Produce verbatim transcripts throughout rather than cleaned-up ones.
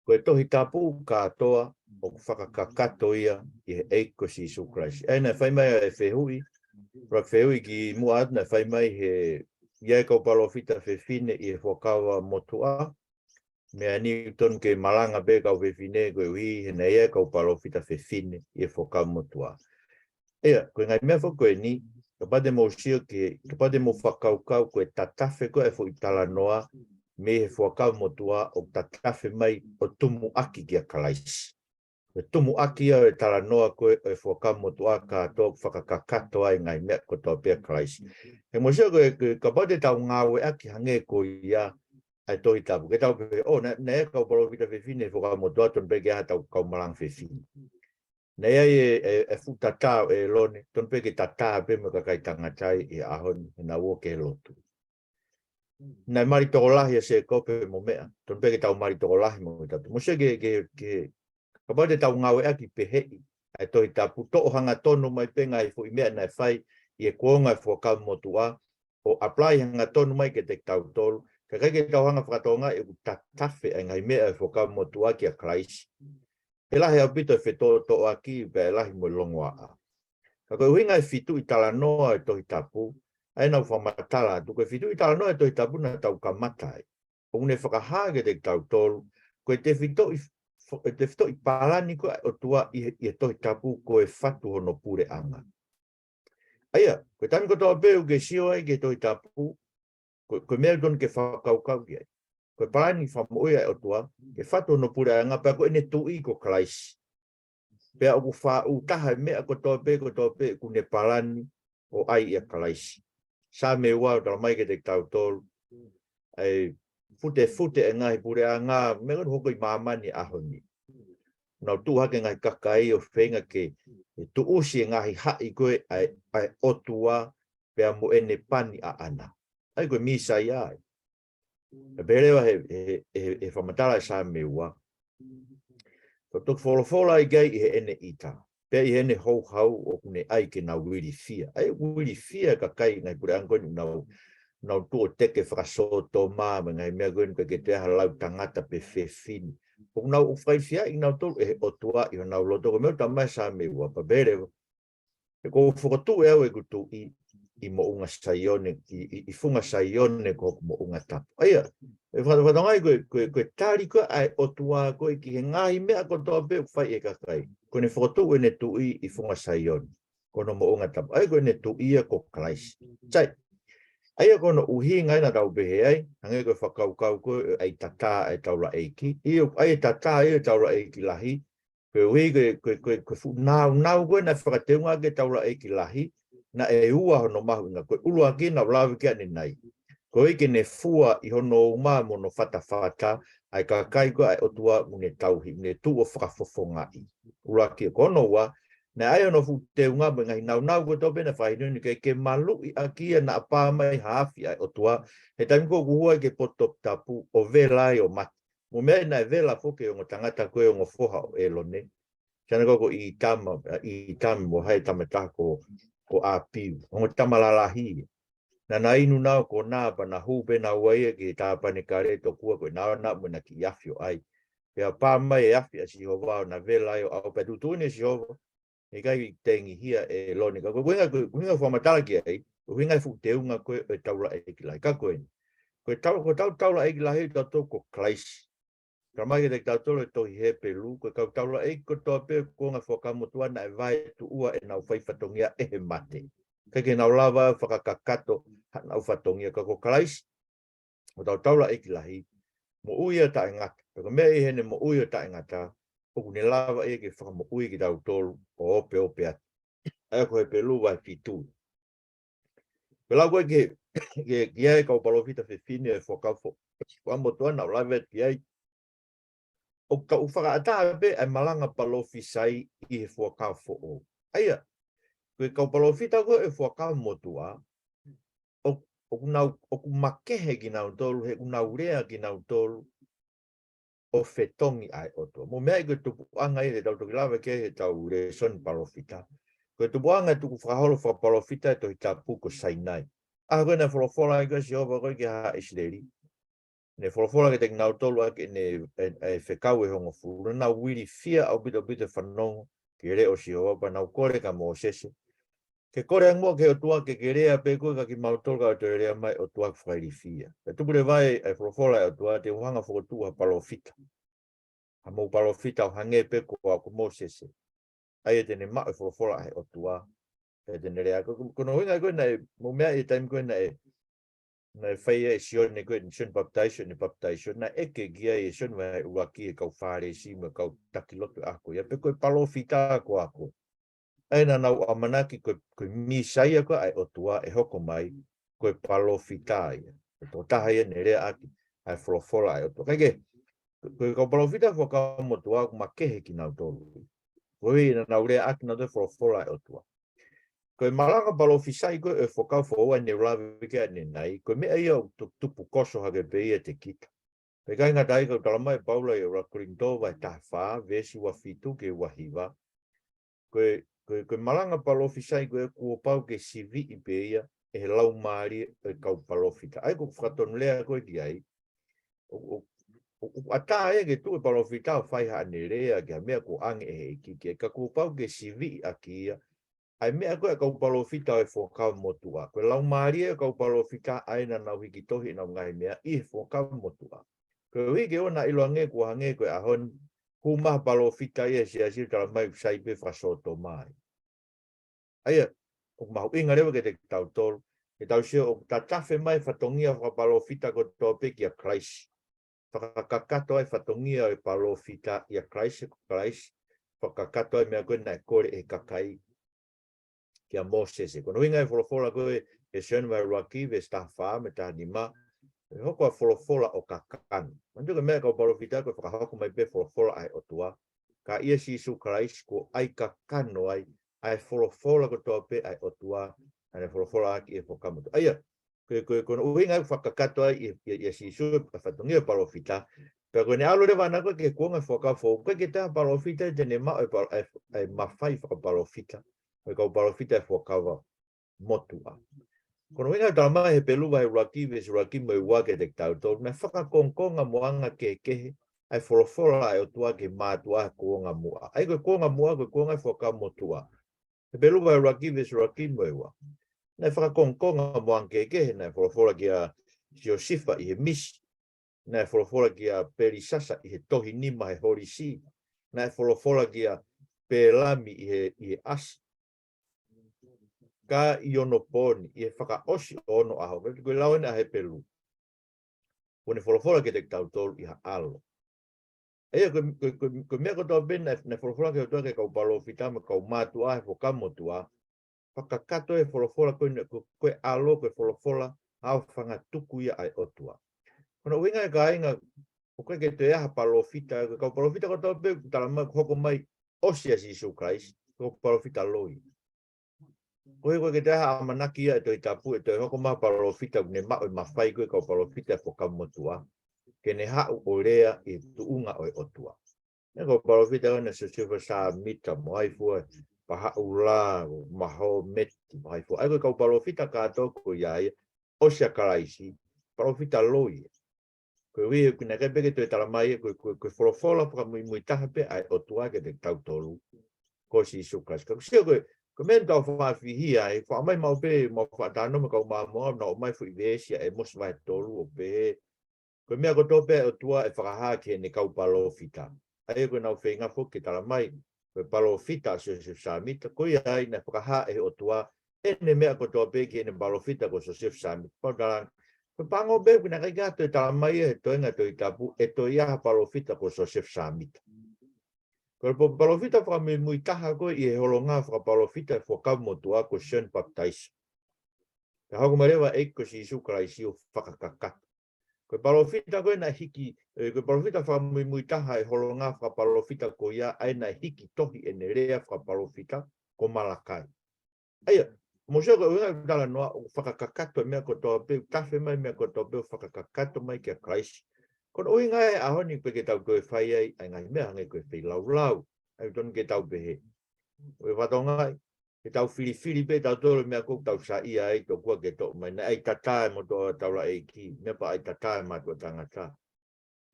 Ko e Tohi Tapu kātoa ʻoku fakakakato ia ʻi he ʻEiki ko Sīsū Kalaisi. ʻA ia naʻe fai mai ʻa e fehuʻi, ʻuluaki fehuʻi kimuʻa atu naʻe fai mai he ʻi ai e kau palōfita fefine ʻi he Fuakava Motuʻa, meʻa ni ʻoku tonu ke malanga pē kau fefine koeʻuhi he naʻe ʻi ai e kau palōfita fefine ʻi he Fuakava Motuʻa. ʻIa, ko e ngaahi meʻa foki ko eni, kapau te mou sio ki he, kapau te mou fakakaukau ko e tatafe ko ē e foʻi talanoa mei he Fuakava Motuʻa ʻo tatafe mai ʻo tumuʻaki kia Kalaisi. Ko e tumuʻaki ia ʻo e talanoa ko ē ʻo e Fuakava Motuʻa kātoa ʻoku fakakakato ai e ngaahi meʻa kotoa pē ʻa Kalaisi. He mou sio ko e, ko e kapau te tau ngāueʻaki hangē ko ia ʻa e Tohi Tapu. Ke tau pehē, ʻo, naʻe, naʻe ʻi ai e kau palōfita fefine he Fuakava Motuʻa, tonu pē ke ʻi ai haʻatau kau malanga fefine. Naʻe ʻi ai e, e, e fuʻu tatā ʻo ʻĒlone, tonu pē ke tatā pē mo e kakai tangata ʻi he ʻaho ni, he naʻa nau ō ki he lotu. Naʻe mali tokolahi ʻa Sēkope mo meʻa, tonu pē ke tau mali tokolahi mo tautolu. Mou sio ki he, ki he, ki he, kapau te tau ngāueʻaki pehē ʻa e Tohi Tapu, toʻo hangatonu mai pē ngaahi foʻi meʻa naʻe fai ʻi he kuonga e Fuakava Motuʻa, ʻo apply hangatonu mai kiate kitautolu, kae ʻikai ke tau hanga ʻo fakatokangaʻi ʻoku tatafe ʻa e ngaahi meʻa e Fuakava Motuʻa kia Kalaisi. ʻE lahi ʻaupito e fetoʻotoʻoaki pea ʻe lahi mo e longoaʻa. Ka ko e ʻuhinga e fetuʻu talanoa e Tohi Tapu, ʻa ia naʻa ku fakamatala atu, ko e fetuʻu talanoa e Tohi Tapu naʻa tau kamata ai. ʻOku ne fakahā kiate kitautolu, ko e tefitoʻi, fo-, e tefitoʻi palani ko ē ʻa e ʻOtua ʻi he, ʻi he Tohi Tapu ko e fatu hono puleʻanga. ʻA ia, ko e taimi kotoa pē ʻoku ke sio ai ki he Tohi Tapu, ko, ko e meʻa ʻoku tonu ke fakakaukau ki ai. Ko e palani fakamoʻui ʻa e ʻOtua, ke fatu hono puleʻanga pea ko ʻene Tuʻi ko Kalaisi. Pea ʻoku faʻu taha e meʻa kotoa pē, kotoa pē, ʻoku ne palani ʻo ʻai ʻia Kalaisi. Saame ua ʻoku tala mai kiate kitautolu, ʻa e futefute e ngaahi puleʻanga, meʻa ko eni ʻoku hoko ʻi māmani ʻaho ni. Nau tuʻu hake ngaahi kakai ʻo feinga ke, ke tuʻusi e ngaahi haʻi ko ē ʻa e, ʻa e ʻOtua pea mo ʻene pani ʻaʻana. ʻA ia ko e Mīsaia ia. ʻE pehē leva he, he, he, he fakamatala e Saame ua. Ko e toki folofola ai ki ai ʻi heʻene ʻita. Pea ʻi heʻene houhau ʻoku ne ʻai ke nau ilifia. ʻA ia ʻoku ilifia e kakai ngaahi puleʻanga ko eni ʻoku nau, nau tuʻu ʻo teke fakasōtoma, mo e ngaahi meʻa ko eni ʻoku ʻikai ke toe ʻi ai ha lau tangata pe fefine. ʻOku nau ʻo fakailifiaʻi kinautolu ʻe he ʻOtua ʻi honau loto ko e meʻa ʻoku tala mai Saame ua pea pehē leva. He kuo u fokotuʻu ʻe au ʻeku Tuʻi ʻi moʻunga Saione, ʻi, ʻi, ʻi funga Saione ko hoku moʻunga tapu. ʻA ia, ʻe faka-, fakatokangaʻi ko e, ko e, ko e tali ko ē ʻa e ʻOtua ko ē ki he ngaahi meʻa kotoa pē ʻoku fai ʻe he kakai. Ko ʻene fokotuʻu ʻene Tuʻi ʻi funga Saione. Ko hono moʻunga tapu. ʻA ia ko ʻene Tuʻi ia ko Kalaisi. Sai. ʻA ia ko hono ʻuhinga ia naʻa tau pehē ai, hangē ko e fakakaukau ko ē ʻa e tatā ʻa e taulaʻeiki. ʻIo, ʻa e tatā ia ʻa e taulaʻeiki lahi, koeʻuhi ko e, ko e, ko e, ko e fuʻu nāunau ko ē naʻe fakateunga ʻaki e taulaʻeiki lahi, naʻe ua hono mahuʻinga. Ko e ʻuluaki naʻa ku lave ki ai ʻanenai. Koeʻuhi ke ne fua ʻi hono uma mo hono fatafata ʻa e kakai ko ē ʻa e ʻOtua ʻoku ne tauhi, ʻoku ne tuʻu ʻo fakafofongaʻi. ʻUluaki. Ko hono ua, naʻe ʻi ai hono fuʻu teunga mo e ngaahi nāunau kotoa pē naʻe fakahinohino ki ai ke maluʻi ʻaki ia naʻa pā mai ha afi ʻa e ʻOtua, he taimi ko ē ʻoku hū ai ki he potu toputapu ʻo vela ai ʻo mate. Mo e meʻa naʻe vela foki e ongo tangata ko ē ongo foha ʻo ʻĒlone. Siana ko ē ko ʻĪtama, ʻa ʻĪtama mo hai tama ʻe taha ko, ko ʻĀpiu. Ongo tama lalahi. Naʻa na inu naua ʻo kona pea na hū pē naua ia ki he tāpanekale tokua ko ē naʻa na mo ʻena kiʻi afi ʻo ʻai. Pea pā mai e afi ʻa Sihova ʻo na vela ai ʻo ʻauha pea tuʻutuʻuni ʻe Sihova. ʻIkai tengihia ʻe ʻĒlone. Ka ko e ʻuhinga, ko e ʻuhinga fakamatala ki ai, ko e ʻuhinga e fuʻu teunga ko ē ʻo e taulaʻeiki lahi. Ka ko eni. Ko e tau-, ko e tau-, taulaʻeiki lahi ʻo tautolu ko Kalaisi. Tala mai kiate kitautolu e tohi Hepelū, ko e kau taulaʻeiki kotoa pē ʻo e kuonga Fuakava Motuʻa naʻe vaetuʻua ʻenau fai fatongia ʻe he mate. ʻIkai ke nau lava ʻo fakakakato haʻanau fatongia ka ko Kalaisi, ko hotau taulaʻeiki lahi, moʻui ʻo taʻengata. Pea ko e meʻa ʻi heʻene moʻui ʻo taʻengata, ʻoku ne lava ia ke fakamoʻui kitautolu ʻo opeope atu. ʻA ia ko Hepelū vahe fitu. Pea lau ko ē ki he, ki he, ki he kau palōfita fefine ʻo e Fuakava Fo-, Fuakava Motuʻa naʻa ku lave atu ki ai. ʻOku tau fakaʻatā pē ʻa e malanga palōfisai ʻi he Fuakava Foʻou. ʻA ia, ko e kau palōfita ko ē ʻo e Fuakava Motuʻa, ʻo, ʻoku nau, ʻoku makehe kinautolu, he ʻoku nau lea kinautolu ʻo fetongi ʻa e ʻOtua. Mo e meʻa ia ko e tupuʻanga ia te tau toki lave ki ai he ʻetau lēsoni palōfita. Ko e tupuʻanga e tukufakaholo fakapalōfita e Tohi Tapu ko Sainai. ʻA ia ko ē naʻe folofola ai ko ē ʻa Sihova ko ē ki haʻa ʻIsileli. ne folofola kiate kinautolu ʻaki ʻene, ʻe, ʻe fekau ʻe hongofulu, naʻa nau ilifia ʻaupito ʻaupito e fanongo ki he leʻo ʻo Sihova, pea nau kole kia Mōsese ke kole ange muʻa ki he ʻOtua ke ke lea pē koe kia kimautolu, kae toe lea mai e ʻOtua ke fakailifia. Pea tupu leva ai e folofola ʻa e ʻOtua, te u hanga ʻo fokotuʻu ha palōfita, ha mou palōfita ʻo hangē pē ko au, ko Mōsese. ʻA ia te ne maʻu e folofola ʻa e ʻOtua, pea te ne lea. Ko, ko, ko hono ʻuhinga ko ē naʻe, mou meaʻi e taimi ko ē naʻe, naʻe fai ai ʻe Sione ko ē, Sione Papitaiso, ʻene papitaiso, naʻe ʻeke ki ai ʻe Sione vahe ʻuluaki ʻe he kau Fālesi mo e kau taki lotu ʻa ko ia pe ko e palōfita koā koe. ʻA ia naʻa nau ʻamanaki ko e, ko e Mīsaia ko ē ʻa e ʻOtua ʻe hoko mai, ko e palōfita ia. Ko e tokotaha ia naʻe lea ʻaki ʻa e folofola ʻa e ʻOtua. Kae kehe, ko, ko e kau palōfita Fuakava Motuʻa ʻoku makehe kinautolu. Koeʻuhi naʻa nau lea ʻaki nautolu e folofola ʻa e ʻOtua. Ko e malanga palōfisai ko ē ʻo e Fuakava Foʻou ʻa ē naʻa ku lave ki ai ʻanenai, ko e meʻa ia ʻoku tu-, tupu koso hake pē ia ʻiate kita. Pea ʻikai ngata ai, ka ʻoku talamai ʻe Paula ʻi he ʻuluaki Kolinitō vahe taha fā, veesi ua fitu ki he ua hiva. Ko e, ko e, ko e malanga palōfisai ko ē kuo pau ke siviʻi pē ia ʻe he laumālie ʻo e kau palōfita. ʻA ia ko e fakatonulea ko ē ki ai, ʻo, ʻo, ʻo, ʻoku ʻatā ia ke tuʻu e palōfita ʻo fai haʻane lea ki ha meʻa kuo ʻange ʻe he ʻEiki ki ai, ka kuo pau ke siviʻi ʻaki ia ʻa e meʻa ko ē ʻa e kau palōfita ʻo e Fuakava Motuʻa. Ko e laumālie ʻo e kau palōfita ʻa ē naʻa nau hiki tohi ʻenau ngaahi meʻa ʻi he Fuakava Motuʻa. Koeʻuhi ke ʻoua naʻa ʻiloange kuo hangē ko e ʻaho ni, hū mai ha palōfita ia he siasi ʻo talamai ʻoku sai pē fakasōtoma ia. ʻA ia, ʻoku mahuʻinga leva kiate kitautolu ke tau sio ʻoku tatafe mai e fatongia fakapalōfita kotoa pē kia Kalaisi. Fakakakato ai e fatongia ʻo e palōfita ʻia Kalaisi, ko Kalaisi. Fakakakato ai e meʻa ko ē naʻe kole ʻe he kakai kia Mōsese. Ko hono ʻuhinga e folofola ko ē ʻa Sione vahe ʻuluaki, veesi taha fā mo e taha nima, ʻe hoko ʻa e folofola ʻo kakano. Manatuʻi ko e meʻa ʻa e kau palōfita ko e fakahoko mai pē e folofola ʻa e ʻOtua. Ka ʻia Sīsū Kalaisi kuo ʻai kakano ai ʻa e folofola kotoa pē ʻa e ʻOtua, naʻa ne folofola ʻaki ʻi he Fuakava Motuʻa. ʻA ia, ko e, ko e, ko hono ʻuhinga ʻoku fakakakato ai ʻia, ʻia, ʻia Sīsū e fatongia ʻo e palōfita. Pea ko ʻene ʻalu leva ʻana ko ē ki he kuonga ʻo e Fuakava Foʻou, ʻoku ʻikai ke toe ʻi ai ha palōfita ia te ne maʻu e pal-, e, e mafai fakapalōfita ʻo e kau palōfita ʻo e Fuakava Motuʻa. Ko hono ʻuhinga ʻoku talamai ʻe Hepelū vahe ʻuluaki, veesi ʻuluaki mo e ua kiate kitautolu, naʻe fakakongokonga mo anga kehekehe ʻa e folofola ʻa e ʻOtua ki he mātuʻa he kuonga muʻa. ʻA ia ko e kuonga muʻa, ko e kuonga ʻo e Fuakava Motuʻa. Hepelū vahe ʻuluaki, veesi ʻuluaki mo e ua. Naʻe fakakongokonga mo anga kehekehe, naʻe folofola kia Siosifa ʻi he misi. Naʻe folofola kia Pelisasa ʻi he tohi nima he holisi. Naʻe folofola kia Pēlami ʻi he, ʻi he ʻasi. Ka ʻi onopooni, ʻi he fakaʻosi ʻo onoʻaho, ko e lau eni ʻa Hepelū, kuo ne folofola kiate kitautolu ʻi ha ʻAlo. ʻA ia ko e, ko e, ko e, ko e meʻa kotoa pē naʻe, naʻe folofola ki ai e ʻOtua ki he kau palōfita mo e kau mātuʻa he Fuakava Motuʻa, fakakakato e folofola ko eni, ko, ko e ʻAlo ko e folofola ʻaofangatuku ia ʻa e ʻOtua. Ko hono ʻuhinga ē kāinga, ʻoku ʻikai ke toe ʻi ai ha palōfita, ko e kau palōfita kotoa pē ʻoku talamai ʻoku hoko mai ʻosi ʻa Sīsū Kalaisi, ko e palōfita loi. Koeʻuhi ʻoku ʻikai ke toe ʻi ai ha ʻamanaki ia ʻa e Tohi Tapu ʻe toe hoko mai ha palōfita ʻoku ne maʻu e mafai ko ē ʻo e kau palōfita he Fuakava Motuʻa ke ne haʻu ʻo lea ʻi he tuʻunga ʻo e ʻOtua. Naʻe kau palōfita ko ē naʻe Siosefa Sāmita mo hai fua, Pahaʻula, Mahometi mo hai fua. ʻA ia ko e kau palōfita kātoa ko ia ia, ʻosi ʻa Kalaisi, palōfita loi ia. Koeʻuhi ʻoku ʻikai pē ke toe talamai ia, ko e, ko e, ko e folofola fakamuimui taha pē ʻa e ʻOtua kiate kitautolu, ko Sīsū Kalaisi. Ka ʻoku ou sio ko e, ko e meʻa eni ʻoku tau faʻa fihia ai, faʻa ʻomai maʻu pē, mau faʻa talanoa mo e kau Māmonga, nau ʻomai e foʻi veesi ʻa ʻĒmosi vahe tolu ʻo pehē, ko e meʻa kotoa pē ʻa e ʻOtua ʻe fakahā ki heʻene kau palōfita. ʻA ia ko ʻenau feinga foki ke talamai, ko e palōfita ʻa Siosefa Sāmita, ko ia ai naʻe fakahā ʻe he ʻOtua ʻene meʻa kotoa pē ki heʻene palōfita ko Siosefa Sāmita. Pau talaange, ko e pango pē ʻoku ʻikai ke toe talamai ia he toenga ʻo e Tohi Tapu ʻe toe ʻi ai ha palōfita ko Siosefa Sāmita. Ko e palōfita fakamuimui taha ko ē ʻi he holonga fakapalōfita he Fuakava Motuʻa ko Sione Papitaiso. Pea hoko mai leva e ʻEiki ko Sīsū Kalaisi ʻo fakakakato. Ko e palōfita ko ē naʻe hiki, ʻe, ko e palōfita fakamuimui taha he holonga fakapalōfita ko ia, ʻa ia naʻe hiki tohi ʻene lea fakapalōfita ko Malakai. ʻA ia, mou sio ko e ʻuhinga ʻeku talanoa ʻoku fakakakato e meʻa kotoa pē, tafe mai e meʻa kotoa pē ʻo fakakakato mai kia Kalaisi. Ko hono ʻuhinga ē he ʻaho ni ʻoku ʻikai ke tau toe fai ai ʻa e ngaahi meʻa hangē ko e feilaulau. ʻA ia ʻoku totonu ke tau pehē, ʻoku ou fakatokangaʻi, Ke tau filifili pē tautolu meʻa ʻoku tau saiʻia ai tokua ke toʻo mai. Naʻe ʻai tatā e motuʻa taulaʻeiki, meʻa pē ʻai tatā e mātuʻa tangata.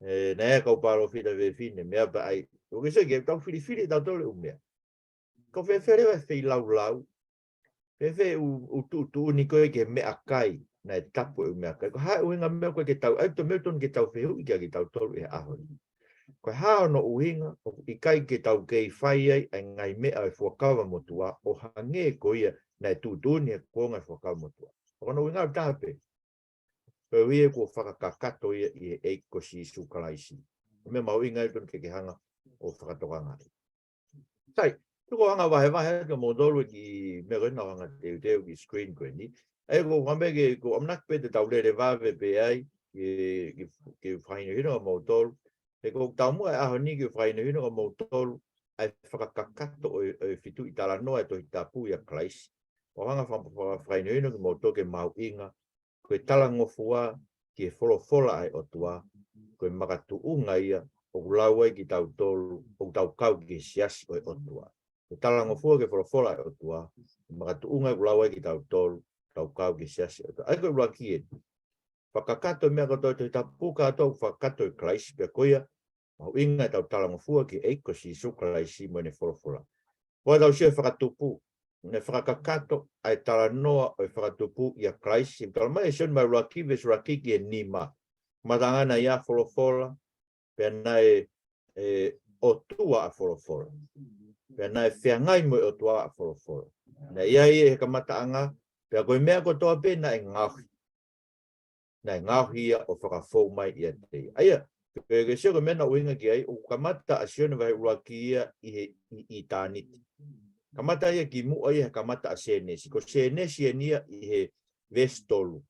ʻE, naʻe kau palōfita fefine, meʻa pē ʻai. ʻOku ke sio ke tau filifili tautolu e ʻū meʻa. Ko fēfē leva e feilaulau. Fēfē ʻū, ʻū tuʻutuʻuni ko ē ki he meʻakai, naʻe tapu e ʻū meʻakai. Ko e hā e ʻuhinga meʻa ko ē ke tau, ʻai to meʻa tonu ke tau fehuʻi kia kitautolu he ʻaho ni. Ko e hā hono ʻuhinga, ʻoku ʻikai ke tau kei fai ai, ʻa e ngaahi meʻa ʻo e fuakava motuʻa, ʻo hangē ko ia naʻe tuʻutuʻuni he kuonga e fuakava motuʻa. Ko hono ʻuhinga ʻe taha pē. Ko e ʻuhi ē kuo fakakakato ia ʻi he ʻEiki ko Sīsū Kalaisi. Ko e meʻa mahuʻinga ē tonu ke ke hanga ʻo fakatokangaʻi. Sai, tuku ʻo hanga vahevahe atu kia moutolu e kiʻi meʻa ko ē naʻa ku hanga teuteu ki he screen ko eni. ʻE, ko e meʻa ke, ko e ʻamanaki pē te tau lele vave pē ai, ke, ke, ke fakahinohino kia moutolu. He ko e taumuʻa e ʻaho ni ke fakahinohino kia moutolu, ʻa e fakakakato ʻo e, ʻo e feituʻu talanoa e Tohi Tapu ʻia Kalaisi. ʻO hanga fa-, fa-, fakahinohino kia moutolu ki he mahuʻinga, ko e talangofua ki he folofola ʻa e ʻOtua, ko e makatuʻunga ia ʻoku lau ai kitautolu, ʻoku tau kau ki he siasi ʻo e ʻOtua. Ko e talangofua ki he folofola ʻa e ʻOtua, ko e makatuʻunga ʻoku lau ai kitautolu, tau kau ki he siasi ʻo e ʻOtua. ʻA ia ko e ʻuluaki ē. Fakakakato e meʻa kotoa ʻi he Tohi Tapu, ka ʻoku fakakakato ʻe Kalaisi pē ko ia, mahuʻinga ʻetau talangofua ki he ʻEiki ko Sīsū Kalaisi mo ʻene folofola. Ko ʻetau sio he fakatupu, naʻe fakakakato ʻa e talanoa ʻo e fakatupu ʻia Kalaisi. Talamai ʻe Sione vahe ʻuluaki, veesi ʻuluaki ki he nima. Kamataʻanga naʻe ʻi ai ʻa e folofola, pea naʻe, ʻe, ʻOtua ʻa e folofola. Pea naʻe feangai mo e ʻOtua ʻa e folofola. Naʻe ʻi ai ʻi he kamataʻanga, pea ko e meʻa kotoa pē naʻe ngaohi. Naʻe ngaohi ia ʻo fakafou mai ʻiate ia. ʻA ia, ke, ke sio ko e meʻa naʻa ku ʻuhinga ki ai, ʻoku kamata ʻa Sione vahe ʻuluaki ia ʻi he, ʻi, ʻitāniti. Kamata ia kimuʻa ia he kamata ʻa Sēnesi. Ko Sēnesi eni ia ʻi he veesi tolu.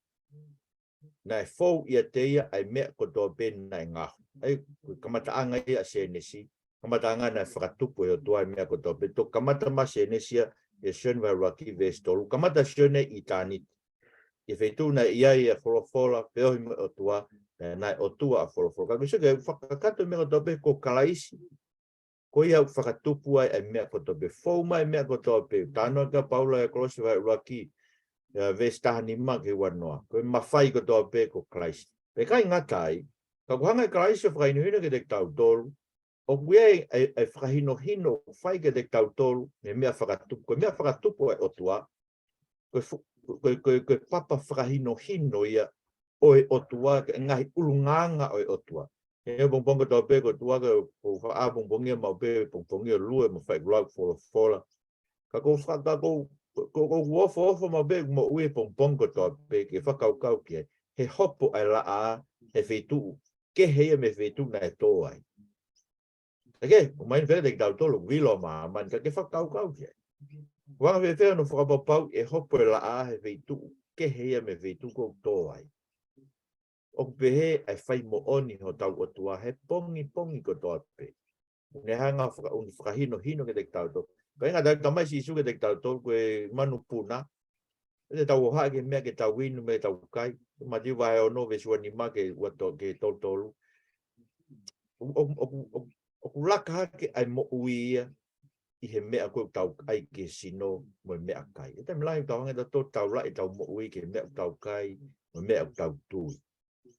Naʻe fou ʻiate ia ʻa e meʻa kotoa pē naʻe ngaohi. ʻA ia, ko e kamataʻanga ia ʻa Sēnesi. Kamataʻanga naʻe fakatupu ʻe he ʻOtua e meʻa kotoa pē. Toki kamata mai Sēnesi ia ʻia Sione vahe ʻuluaki veesi tolu. Kamata Sione ʻitāniti. ʻI he feituʻu naʻe ʻi ai ʻa e folofola, feohi mo e ʻOtua, pea naʻe ʻOtua ʻa e folofola. Ka ʻoku sio ke fakakakato e meʻa kotoa pē ko Kalaisi. Ko ia ʻoku fakatupu ai ʻa e meʻa kotoa pē. Fou mai e meʻa kotoa pē. Talanoa ki ai ʻa Paula ʻia Kolose vahe ʻuluaki, ʻia veesi taha nima ki he ua noa. Ko e mafai kotoa pē ko Kalaisi. Pea ʻikai ngata ai, ka ʻoku hanga ʻe Kalaisi ʻo fakahinohino kiate kitautolu, ʻoku ʻi ai ʻa e, ʻa e fakahinohino ʻoku fai kiate kitautolu, mei he meʻa fakatupu. Ko e meʻa fakatupu ʻa e ʻOtua, ko e fu-, ko e, ko e, ko e papa fakahinohino ia ʻo e ʻOtua, ki he ngaahi ʻulungaanga ʻo e ʻOtua. He pongipongi kotoa pē ko e ʻOtua, ko e, ko e faʻa pongipongi ia maʻu pē, pongipongi ʻo lue, mo fai ʻeku lau folofola. Ka ʻoku ou fa-, ka ʻoku ou, ʻoku ou, ʻoku ou ofoofo maʻu pē ʻeku moʻui he pongipongi kotoa pē ke fakakaukau ki ai. He hopo ʻa e laʻā he feituʻu kehe ia mei he feituʻu naʻe tō ai. ʻOku ʻomai pē kiate kitautolu, vilo māmani, ka ke fakakaukau ki ai. ʻOku anga fēfē hono fakapapauʻi ʻe hopo e laʻā he feituʻu kehe ia mei he feituʻu ʻoku tō ai. ʻOku pehē ʻa e faimoʻoni hotau ʻOtua he pongipongi kotoa pē. ʻOku ne hanga faka-, ʻoku ne fakahinohino kiate kitautolu. Ko e ʻuhinga ʻa e tala mai ʻe Sīsū kiate kitautolu ko e manupuna. ʻE te tau hohaʻa ki he meʻa ke tau inu mo tau kai. Mātiu vahe ono veesi ua nima ki he ua to-, ki he tolu tolu. ʻOku, ʻoku, ʻoku, ʻoku, ʻoku laka hake ʻa e moʻui ia ʻi he meʻa ko ē ʻoku tau ʻai ki he sino mo e meʻakai. ʻE taimi lahi ʻoku tau hanga ʻe tautolu ʻo taulaʻi ʻetau moʻui ki he meʻa ʻoku tau kai mo e meʻa ʻoku tau tui.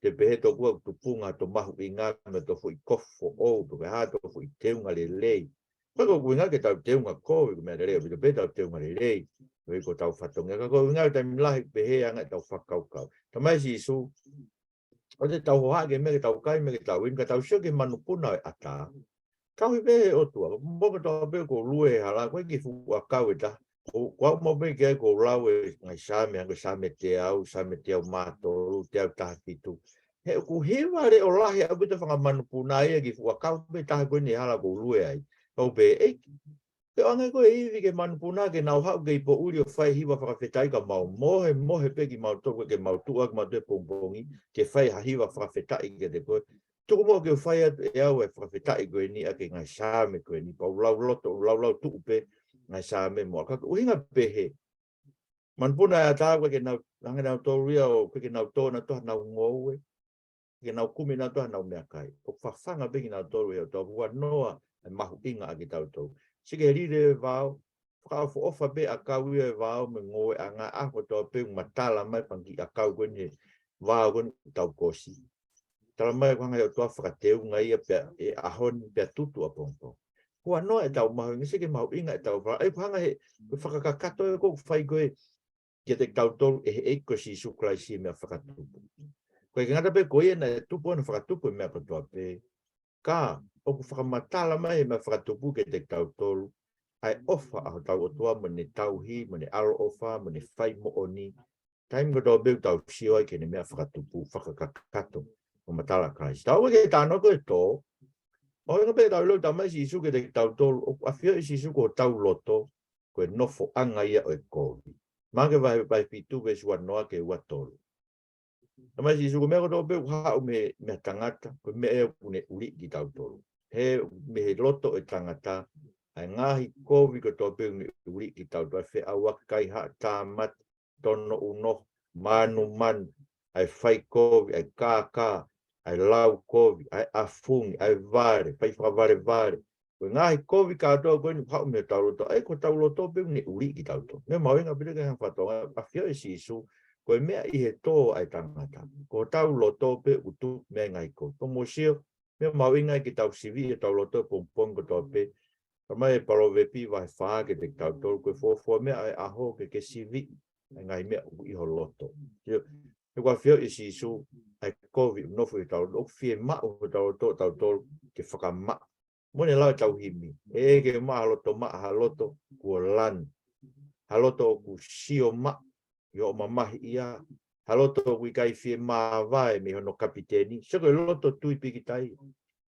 Te pehē tokua ʻoku tupunga ʻa e mahuʻinga mei he foʻi kofu foʻou, pe ko e hā e foʻi teunga lelei. Ko e ʻuhinga ke tau teunga kovi, ko e meʻa lelei ʻaupito pē ʻetau teunga lelei. Ko e ʻuhi ko ʻetau fatongia, ka ko e ʻuhinga ʻe taimi lahi pehē ange ʻetau fakakaukau. Tala mai ʻe Sīsū, ʻoua te tau hohaʻa ki he meʻa ke tau kai, meʻa ke tau inu, ka tau sio ki he manupuna ʻo e ʻatā. Tauhi pē ʻe he ʻOtua, pongipongi kotoa pē ʻoku ou lue he hala, ʻoku ʻikai ke fuʻu ʻakau ʻe taha. Ko, ko au maʻu pē ki ai ʻoku ou lau e ngaahi Saame, hangē ko e Saame teau, Saame teau mā tolu, teau taha fitu. He ʻoku hiva leʻo lahi ʻaupito e fanga manupuna ia ki he fuʻu ʻakau pē taha ko eni he hala ʻoku ou lue ai. Kau pē, ʻEiki, ke ʻoange koe e ivi ki he manupuna ke nau haʻu kei poʻuli ʻo fai hiva fakafetaʻi ka mau mohe, mohe pē kimautolu ke mau tuʻu ʻaki kimautolu he pongipongi, ke fai ha hiva fakafetaʻi kiate koe. Tuku muʻa ke u fai atu ʻe au e fakafetaʻi ko eni ʻaki e ngaahi Saame ko eni, pea u lau loto, u lau lau tuʻu pē ngaahi Saame mo, ka ko e ʻuhinga pehē. Manupuna ʻa e ʻatā ʻoku ʻikai ke nau, hanga ʻe nautolu ia ʻo ʻikai ke nau tō nautolu ha nau ngoue. Ke nau kumi nautolu ha nau meʻakai. ʻOku fafanga pē kinautolu ʻe he ʻOtua, ʻoku ʻuanoa e mahuʻinga ʻa kitautolu. Sio ki he lile vao, fakaʻofoʻofa pē ʻakau ia ʻe he vao mo e ngoueʻanga, ʻaho kotoa pē ʻoku matala mai e fanga kiʻi ʻakau ko eni he vao ko eni ʻoku tau kosi. Tala mai ko e hanga ʻe he ʻOtua ʻo fakateunga ia pea ʻe ʻaho ni pea tutu ʻapongipongi. Huanoa ʻetau mahuʻinga, sio ki he mahuʻinga ʻetau fala-, ʻa ia ko e hanga ʻe he, ko e fakakakato ē ʻoku fai ko ē kiate kitautolu ʻe he ʻEiki ko Sīsū Kalaisi he meʻa fakatupu. ʻOku ʻikai ke ngata pē ko ia naʻe tupu ʻo ne fakatupu e meʻa kotoa pē, ka ʻoku fakamatala mai he meʻa fakatupu kiate kitautolu ʻa e ʻofa ʻa hotau ʻOtua mo ʻene tauhi, mo ʻene ʻaloʻofa, mo ʻene faimoʻoni, taimi kotoa pē ʻoku tau sio ai ki heʻene meʻa fakatupu, fakakakato, ʻo matala Kalaisi. Tau ō ki he talanoa ko e tō, ʻo ʻikai pē tau ʻilo, tala mai ʻe Sīsū kiate kitautolu, ʻoku ʻafioʻi ʻe Sīsū ko hotau loto, ko e nofoʻanga ia ʻo e kovi. Maʻake vahe, vahe fitu veesi uanoa ki he uatolu. Tala mai ʻe Sīsū ko e meʻa kotoa pē ʻoku haʻu mei, mei he tangata, ko e meʻa ia ʻoku ne ʻuliʻi kitautolu. He mei he loto ʻo e tangata, ʻa e ngaahi kovi kotoa pē ʻoku ne ʻuliʻi kitautolu, ʻa e feʻauaki, kaihaʻa, tāmate, tono ʻunoho, mānumanu, ʻa e fai kovi, ʻa e kākā, ʻa e lau kovi, ʻa e ʻafungi, ʻa e vale, fai fakavalevale. Ko e ngaahi kovi kātoa ko eni ʻoku haʻu mei hotau loto, ʻa ia ko hotau loto pē ʻoku ne ʻuliʻi kitautolu. Meʻa mahuʻinga pē ke hanga fakatokangaʻi, ʻafioʻi ʻe Sīsū, ko e meʻa ʻi he tō ʻa e tangata, ko hotau loto pē ʻoku tupu mei ai e ngaahi kovi. Pea mou sio, meʻa mahuʻinga ia ke tau siviʻi hotau loto he pongipongi kotoa pē. Tala mai ʻe Palōvepi vahe fā kiate kitautolu, ko e fuofua meʻa ʻo e ʻaho ke ke siviʻi ʻa e ngaahi meʻa ʻoku ʻi ho loto. Sio, he ʻoku ʻafioʻi ʻe Sīsū ʻa e kovi ʻoku nofo ʻi hotau loto, ʻoku fiemaʻu hotau loto, tautolu ke fakamaʻa. Mo ʻene lau ʻetau himi, ʻe ʻikai ke maʻa ha loto maʻa, ha loto kuo lanu, ha loto ʻoku sio maʻu ʻi hoʻo mamahiʻia, ha loto ʻoku ʻikai fie māvae mei hono kapiteni. Sio, ko e loto tui pikitai.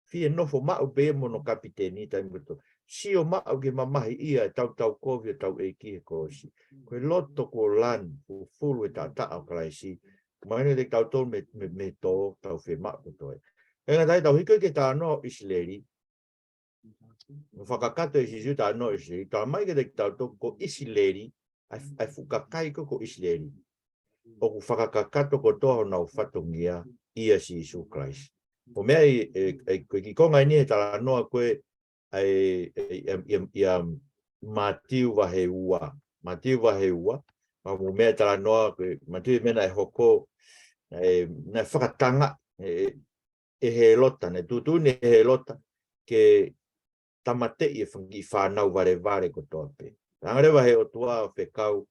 Fie nofo maʻu pē ia mo hono kapiteni taimi kotoa. Sio maʻu ki he mamahiʻia, e tautau kovi ʻo hotau ʻEiki he kolosi. Ko e loto kuo lanu, fufulu he taʻataʻa ʻo Kalaisi. Mahino kiate kitautolu mei, mei, mei he tō ʻoku tau fiemaʻu kotoa ia. ʻIkai ngata ai, tau hiki ki he talanoa ʻo ʻIsileli. Naʻe fakakakato ʻe Sīsū e talanoa ʻo ʻIsileli. Tala mai kiate kitautolu ko ʻIsileli, ʻa e, ʻa e fuʻu kakai ko ē ko ʻIsileli, ʻoku fakakakato kotoa honau fatongia ʻia Sīsū Kalaisi. Ko e meʻa ʻi, ʻe, ʻe, ko e kiʻi konga eni he talanoa ko ē ʻa e, ʻe, ʻe, ʻe, ʻe, ʻa Mātiu vahe ua. Mātiu vahe ua, ma mu meʻa talanoa ko ē, Mātiu meʻa naʻe hoko, ʻe, naʻe fakatanga, ʻe, ʻe Hēlota, naʻe tuʻutuʻuni ʻe Hēlota ke tāmateʻi e fanga kiʻi fānau valevale kotoa pē. Hanga leva ʻe he ʻOtua ʻo fekau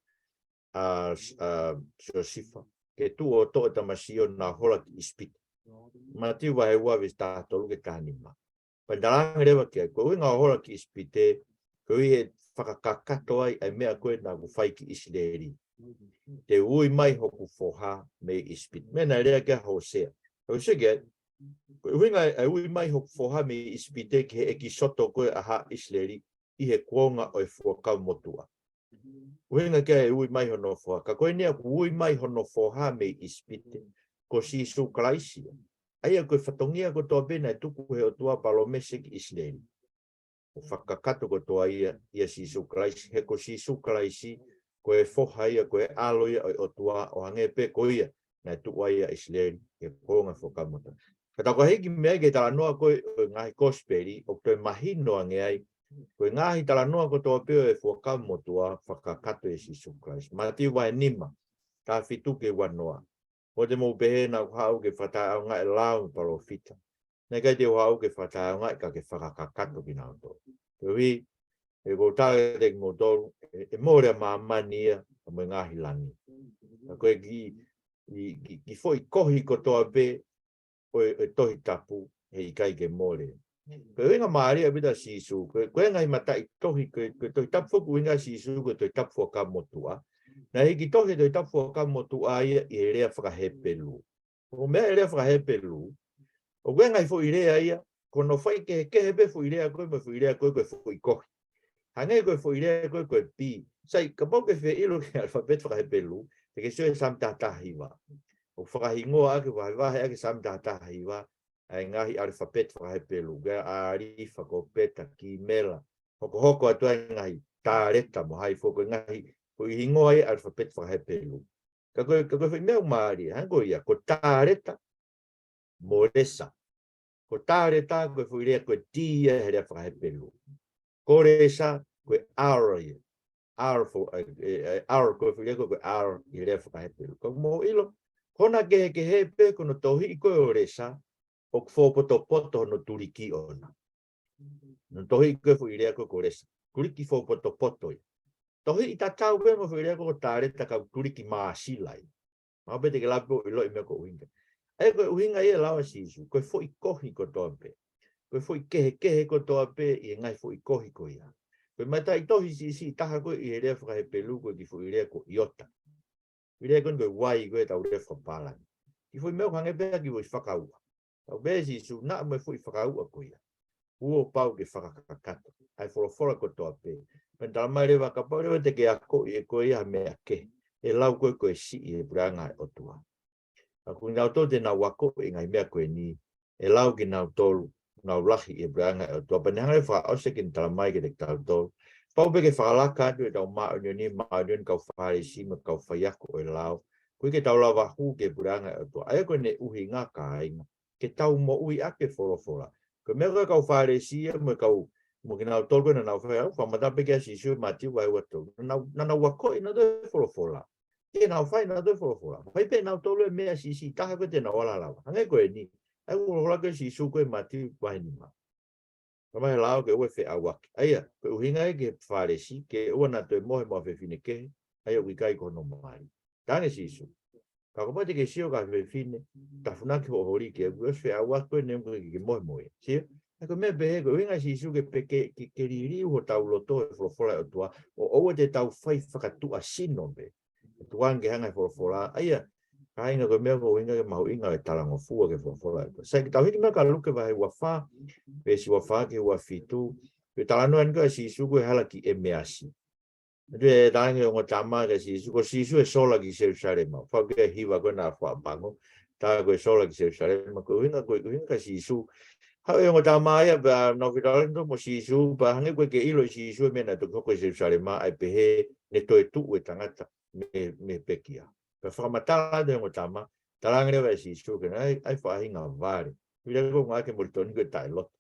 ʻa, ʻa Siosifa ke tuʻu ʻo toʻo e tamasiʻi ʻo na hola ki ʻIsipite. Mātiu vahe ua veesi taha tolu ki he taha nima. Pea talaange leva ki ai, ko e ʻuhinga hola ki ʻIsipite, ko e ʻuhi he fakakakato ai ʻa e meʻa ko ē naʻa ku fai ki ʻIsileli. Te u ui mai hoku foha mei ʻIsipite. Meʻa naʻe lea ki ai ʻa Hōsea. Hōsea ki ai, ko e ʻuhinga e ui mai hoku foha mei ʻIsipite ki he ʻEkisoto ko ē ʻa haʻa ʻIsileli ʻi he kuonga ʻo e Fuakava Motuʻa. ʻUhinga ki ai e ui mai hono foha. Ka ko eni ʻoku ui mai hono foha mei ʻIsipite, ko Sīsū Kalaisi ia. ʻA ia ko e fatongia kotoa pē naʻe tuku ʻe he ʻOtua palōmesi ki ʻIsileli, ʻoku fakakakato kotoa ia ʻia Sīsū Kalaisi. He ko Sīsū Kalaisi, ko e foha ia, ko e ʻalo ia ʻo e ʻOtua, ʻo hangē pē ko ia naʻe tuʻu ai ʻa ʻIsileli he kuonga Fuakava Motuʻa. Ka tau ka hiki mei ai ki he talanoa ko ē ʻo e ngaahi kosipeli, ʻoku toe mahino ange ai ko e ngaahi talanoa kotoa pē ʻo e Fuakava Motuʻa fakakakato ʻia Sīsū Kalaisi. Mātiu vahe nima, taha fitu ki he uanoa. Mou te mou pehē naʻa ku haʻu ke fakataʻeʻaongaʻi e lao mo e palōfita. Naʻe ʻikai te u haʻu ke fakataʻeʻaongaʻi ka ke fakakakato kinautolu. Koeʻuhi, he ʻoku ou tala kiate kimoutolu, ʻe, ʻe mole ʻa māmani ia, pea mo e ngaahi langi. Ka ko e kiʻi, kiʻi, kiʻi, kiʻi foʻi kohi kotoa pē ʻo e, ʻo e Tohi Tapu, heʻikai ke mole. Ko e ʻuhinga mālie ʻaupito ʻa Sīsū, ko e, ko e ngaahi mataʻitohi, ko e, ko e Tohi Tapu foki ʻoku ʻuhinga ʻa Sīsū, ko e Tohi Tapu Fuakava Motuʻa. Naʻe hiki tohi e Tohi Tapu Fuakava Motuʻa ia ʻi he lea faka-Hepelū. ʻO meʻa e lea faka-Hepelū, ʻoku ʻi ai e ngaahi foʻi lea ia, ko hono faikehekehe pē foʻi lea ko ē mo e foʻi lea ko ē ko e foʻi kohi. Hangē ko e foʻi lea ko ē ko e P. Sai, kapau ʻoku ke fie ʻilo ki he ʻalefapeti faka-Hepelū, te ke sio he Saame taha taha hiva. ʻOku fakahingoa ʻaki, vahevahe ʻaki e Saame taha taha hiva ʻa e ngaahi ʻalefapeti faka-Hepelū, ko e ʻalifa, ko e peta, kimela, hokohoko atu ai e ngaahi taleta mo hai foki, ko e ngaahi, ko e hingoa ia e ʻalefapeti faka-Hepelū. Ka ko e, ka ko e foʻi meʻa ʻoku mālie, hangē ko ia, ko taleta mo lesa. Ko taleta, ko e foʻi lea ko e T ia he lea faka-Hepelū. Ko lesa, ko e R ia. R for, ē, ē, R ko e foʻi lea ko ē ko e R ʻi he lea faka-Hepelū. Ka mou ʻilo, ko hono kehekehe pē ko hono tohiʻi ko ē ʻo Lesa, ʻoku fōpotopoto hono tuliki ʻona. Hono tohiʻi ko ē foʻi lea ko ē ko Lesa. Tuliki fōpotopoto ia. Tohiʻi tatau pē mo e foʻi lea ko ē ko Taleta, ka ʻoku tuliki māsila ia. Mahalo pē te ke lava pē ʻo ʻiloʻi e meʻa ko e ʻuhinga. ʻA ia ko e ʻuhinga ia e lau ʻa Sīsū, ko e foʻi kohi kotoa pē. Ko e foʻi kehekehe kotoa pē ʻi he ngaahi foʻi kohi ko ia. Ko e mataʻitohi siʻisiʻi taha ko ē ʻi he lea faka-Hepelū ko e kiʻi foʻi lea ko iota. Foʻi lea ko eni ko e Y ko ē ʻetau lea fakapālangi. Kiʻi foʻi meʻa ʻoku hangē pē ha kiʻi foʻi fakauʻa. Tau pehē ʻe Sīsū, naʻa mo e foʻi fakauʻa ko ia. Kuo pau ke fakakakato ʻa e folofola kotoa pē. Pea ne talamai leva kapau leva te ke akoʻi ʻe koe ia ha meʻa kehe, ʻe lau koe ko e siʻi ʻi he puleʻanga ʻo e ʻOtua. Ka ko kinautolu te nau akoʻi e ngaahi meʻa ko eni, ʻe lau kinautolu, nau lahi ʻi he puleʻanga ʻo e ʻOtua. Pea ne hanga leva ʻo fakaʻosi ke ne talamai kiate kitautolu, pau pē ke fakalaka atu ʻetau māʻoniʻoni, māʻoniʻoni kau Fālesi mo e kau faiako ʻo e lao, koeʻuhi ke tau lava hū ki he puleʻanga ʻo e ʻOtua. ʻA ia ko ʻene ʻuhinga, kāinga, ke tau moʻui ʻaki e folofola. Ko e meʻa ko ē kau Fālesi ia mo e kau, mo kinautolu ko ē naʻa nau fai, ʻoku fakamatala pē ki ai ʻa Sīsū ʻi Mātiu vahe ua tolu. Naʻa nau, naʻa nau akoʻi nautolu e folofola. Ke nau fai nautolu e folofola. Fai pē nautolu e meʻa siʻisiʻi taha ko ē te nau ala lava. Hangē ko eni. ʻA ia ko e folofola ko ē ʻa Sīsū ko ē ʻi Mātiu vahe nima. Talamai ʻe he lao ke ʻoua ʻe feʻauaki. ʻA ia, ko e ʻuhinga ia ki he Fālesi, ke ʻoua naʻa toe mohe mo ha fefine kehe, ʻa ia ʻoku ʻikai ko hono mali. Talaange ʻe Sīsū, ka kapau te ke sio ki ha fefine, tafunaki hoʻo holi ke ʻoua ʻe feʻauaki koe neongo ʻikai ke ke mohe mo ia. Sio? ʻA ia ko e meʻa pehē ko e ʻuhinga ʻa Sīsū ke peke, ke, ke liliu hotau loto he folofola ʻa e ʻOtua, ʻo ʻoua te tau fai fakatuʻasino pē. ʻOku tuku ange ke hanga ʻe he folofola. ʻA ia, kāinga, ko e meʻa ko e ʻuhinga ke mahuʻinga e talangofua ki he folofola ʻa e ʻOtua. Sai, ke tau hiki mai kia Luke vahe ua fā, veesi ua fā ki he ua fitu, ko e talanoa eni ko ē ʻa Sīsū ko ē ʻi he hala ki ʻEmeasi. Pea talaange ʻe he ongo tama kia Sīsū, ko Sīsū ʻe sola ki Selusalema. Pau ke hiva ko ē naʻa faʻa pango, tā ko e sola ki Selusalema, ko e ʻuhinga, ko e ʻuhinga kia Sīsū. Haʻu e ongo tama ia pea nau fetaulaki mo Sīsū, pea hangē ko ē ʻikai ke ʻilo ʻe Sīsū e meʻa naʻe toki hoko ʻi Selusalema, ʻa ia pehē ne toe tuʻu e tangata mei, mei he pekia. Pea fakamatala atu ʻe he ongo tama, talaange leva ʻe Sīsū ke na, ʻai, ʻai faʻahinga vale. Pea ko e ngāue ke moli toni ko e taʻeloto.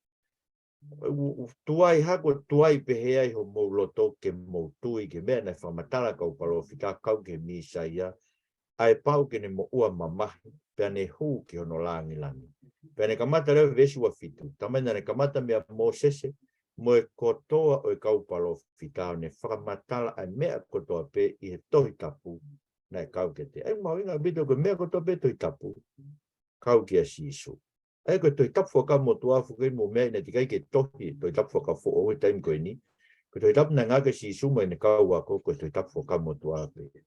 ʻOku, ʻoku tuai, hā, ʻoku tuai pehē ai homou loto ke mou tui ki he meʻa naʻe fakamatala ʻe he kau palōfita kau ki he Mīsaia, ʻa ia pau ke ne moʻua mamahi, pea ne hū ki hono lāngilangi. Pea ne kamata leva veesi ua fitu, talamai naʻa ne kamata meia Mōsese, mo e kotoa ʻo e kau palōfita, ʻo ne fakamatala ʻa e meʻa kotoa pē ʻi he Tohi Tapu naʻe kau kiate ia. ʻA ia mahuʻinga ʻaupito ko e meʻa kotoa pē Tohi Tapu kau kia Sīsū. ʻA ia ko e Tohi Tapu Fuakava Motuʻa, fuʻu kei mo e meʻa naʻe teʻeki ai ke tohi e Tohi Tapu Fuakava Foʻou he taimi ko eni. Ko e Tohi Tapu naʻe ngāueʻaki ʻe Sīsū mo ʻene kau ako, ko e Tohi Tapu Fuakava Motuʻa pē.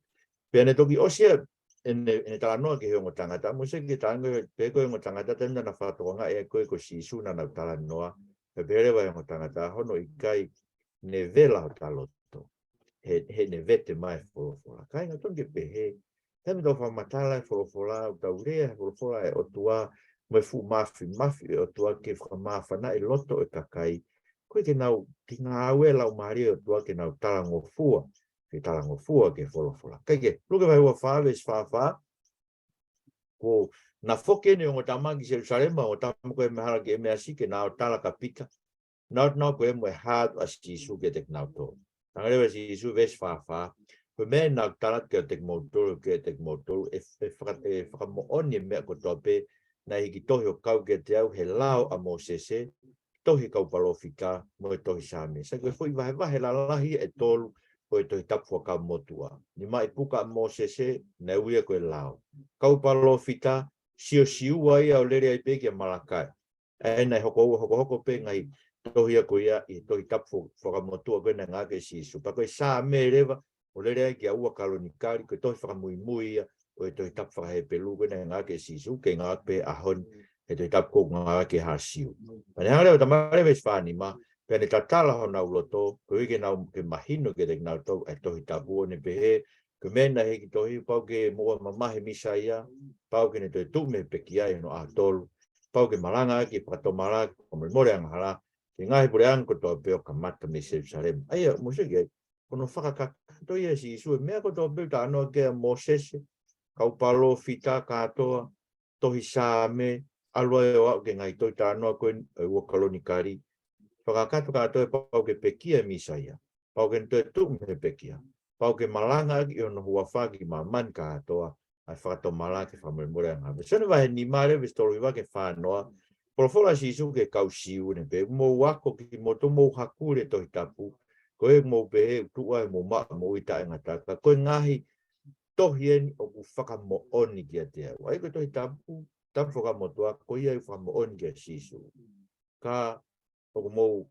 Pea ne toki ʻosi ia ʻene, ʻene talanoa ki he ongo tangata, mou sio ki he talanoa, pea ko e ongo tangata taimi naʻa na fakatokangaʻi ai ko ē ko Sīsū naʻa nau talanoa, pea pehē leva ʻe he ongo tangata, hono ʻikai, ne vela hota loto. He, he ne vete mai e folofola. Kāinga, tonu ke pehē, taimi ʻoku tau fakamatala e folofola, ʻoku tau lea he folofola ʻa e ʻOtua, mo e fuʻu māfimafi ʻa e ʻOtua ke fakamāfanaʻi e loto ʻo e kakai, koeʻuhi ke nau, ke ngāue e Laumālie ʻo e ʻOtua ke nau talangofua, ke talangofua ki he folofola. Kae kehe, Luke vahe ua fā, veesi fā fā, ko ʻena foki eni e ongo tama ki Selusalema, ongo tama ko ē mei he hala ki ʻEmeasi ke na ō ʻo tala kia Pita, naʻa nau ō ko ē mo e hā atu ʻa Sīsū kiate kinautolu. Talaange leva ʻe Sīsū, veesi fā fā, ko e meʻa naʻa ku tala kiate kimoutolu, kiate kimoutolu, ʻe, ʻe faka-, ʻe fakamoʻoni e meʻa kotoa pē naʻe hiki tohi ʻo kau kiate au he lao ʻa Mōsese, tohi kau palōfita, mo e tohi Saame. Sai, ko e foʻi vahevahe lalahi ʻe tolu ʻo e Tohi Tapu Fuakava Motuʻa. Nimaʻi puka ʻa Mōsese, naʻe ui ia ko e lao. Kau palōfita, Siosiua ia ʻo lele ai pē kia Malakai. ʻA ia naʻe hoko, hokohoko pē ngaahi tohi ia ko ia ʻi he Tohi Tapu Fuakava Motuʻa ko ē naʻe ngāueʻaki ʻe Sīsū. Pea ko e Saame leva, ʻo lele ai kia ua Kalonikali, ko e tohi fakamuimui ia ʻo e Tohi Tapu faka-Hepelū ko ē naʻe ngāueʻaki ʻe Sīsū, ke ngāueʻaki pē he ʻaho ni, he Tohi Tapu ko ē ʻoku ngāueʻaki ʻe he Siu. Pea ne hanga leva ʻo talamai leva veesi fā nima, pea ne tatala honau loto, koeʻuhi ke nau, ke mahino kiate kinautolu ʻa e Tohi Tapu, ʻo ne pehē, ko e meʻa naʻe hiki tohi, pau ke moʻua mamahi e Mīsaia, pau ke ne toe tuʻu mei he pekia ʻi hono ʻaho tolu, pau ke malangaʻaki e fakatomala, fakamolemole angahala, ki he ngaahi puleʻanga kotoa pē ʻo kamata mei Selusalema. ʻA ia, mou sio ki ai, ko hono fakakakato ia ʻe Sīsū e meʻa kotoa pē ʻoku talanoa ki ai ʻa Mōsese, kau palōfita kātoa, tohi Saame, ʻalu ai ʻo aʻu ki he ngaahi tohi talanoa ko ē ʻa e ua Kalonikali, fakakakato kātoa ʻe pau ke pekia e Mīsaia. Pau ke ne toe tuʻu mei he pekia. Pau ke malangaʻaki ʻi hono huafa ki māmani kātoa ʻa e fakatomala ke fakamolemole angahala. Sione vahe nima leva veesi tolu hiva ki he fā noa. Folofola ʻa Sīsū ki he kau Siu ʻo ne pehē, mou ako kimoutolu, mou hakule Tohi Tapu. Ko e mou pehē ʻoku tuʻu ai homou maʻu moʻui taʻengata. Ka ko e ngaahi tohi eni ʻoku fakamoʻoni kiate au. ʻA ia ko e Tohi Tapu, Tapu Fakamotuʻa, ko ia ʻoku fakamoʻoni kia Sīsū. Ka ʻoku mou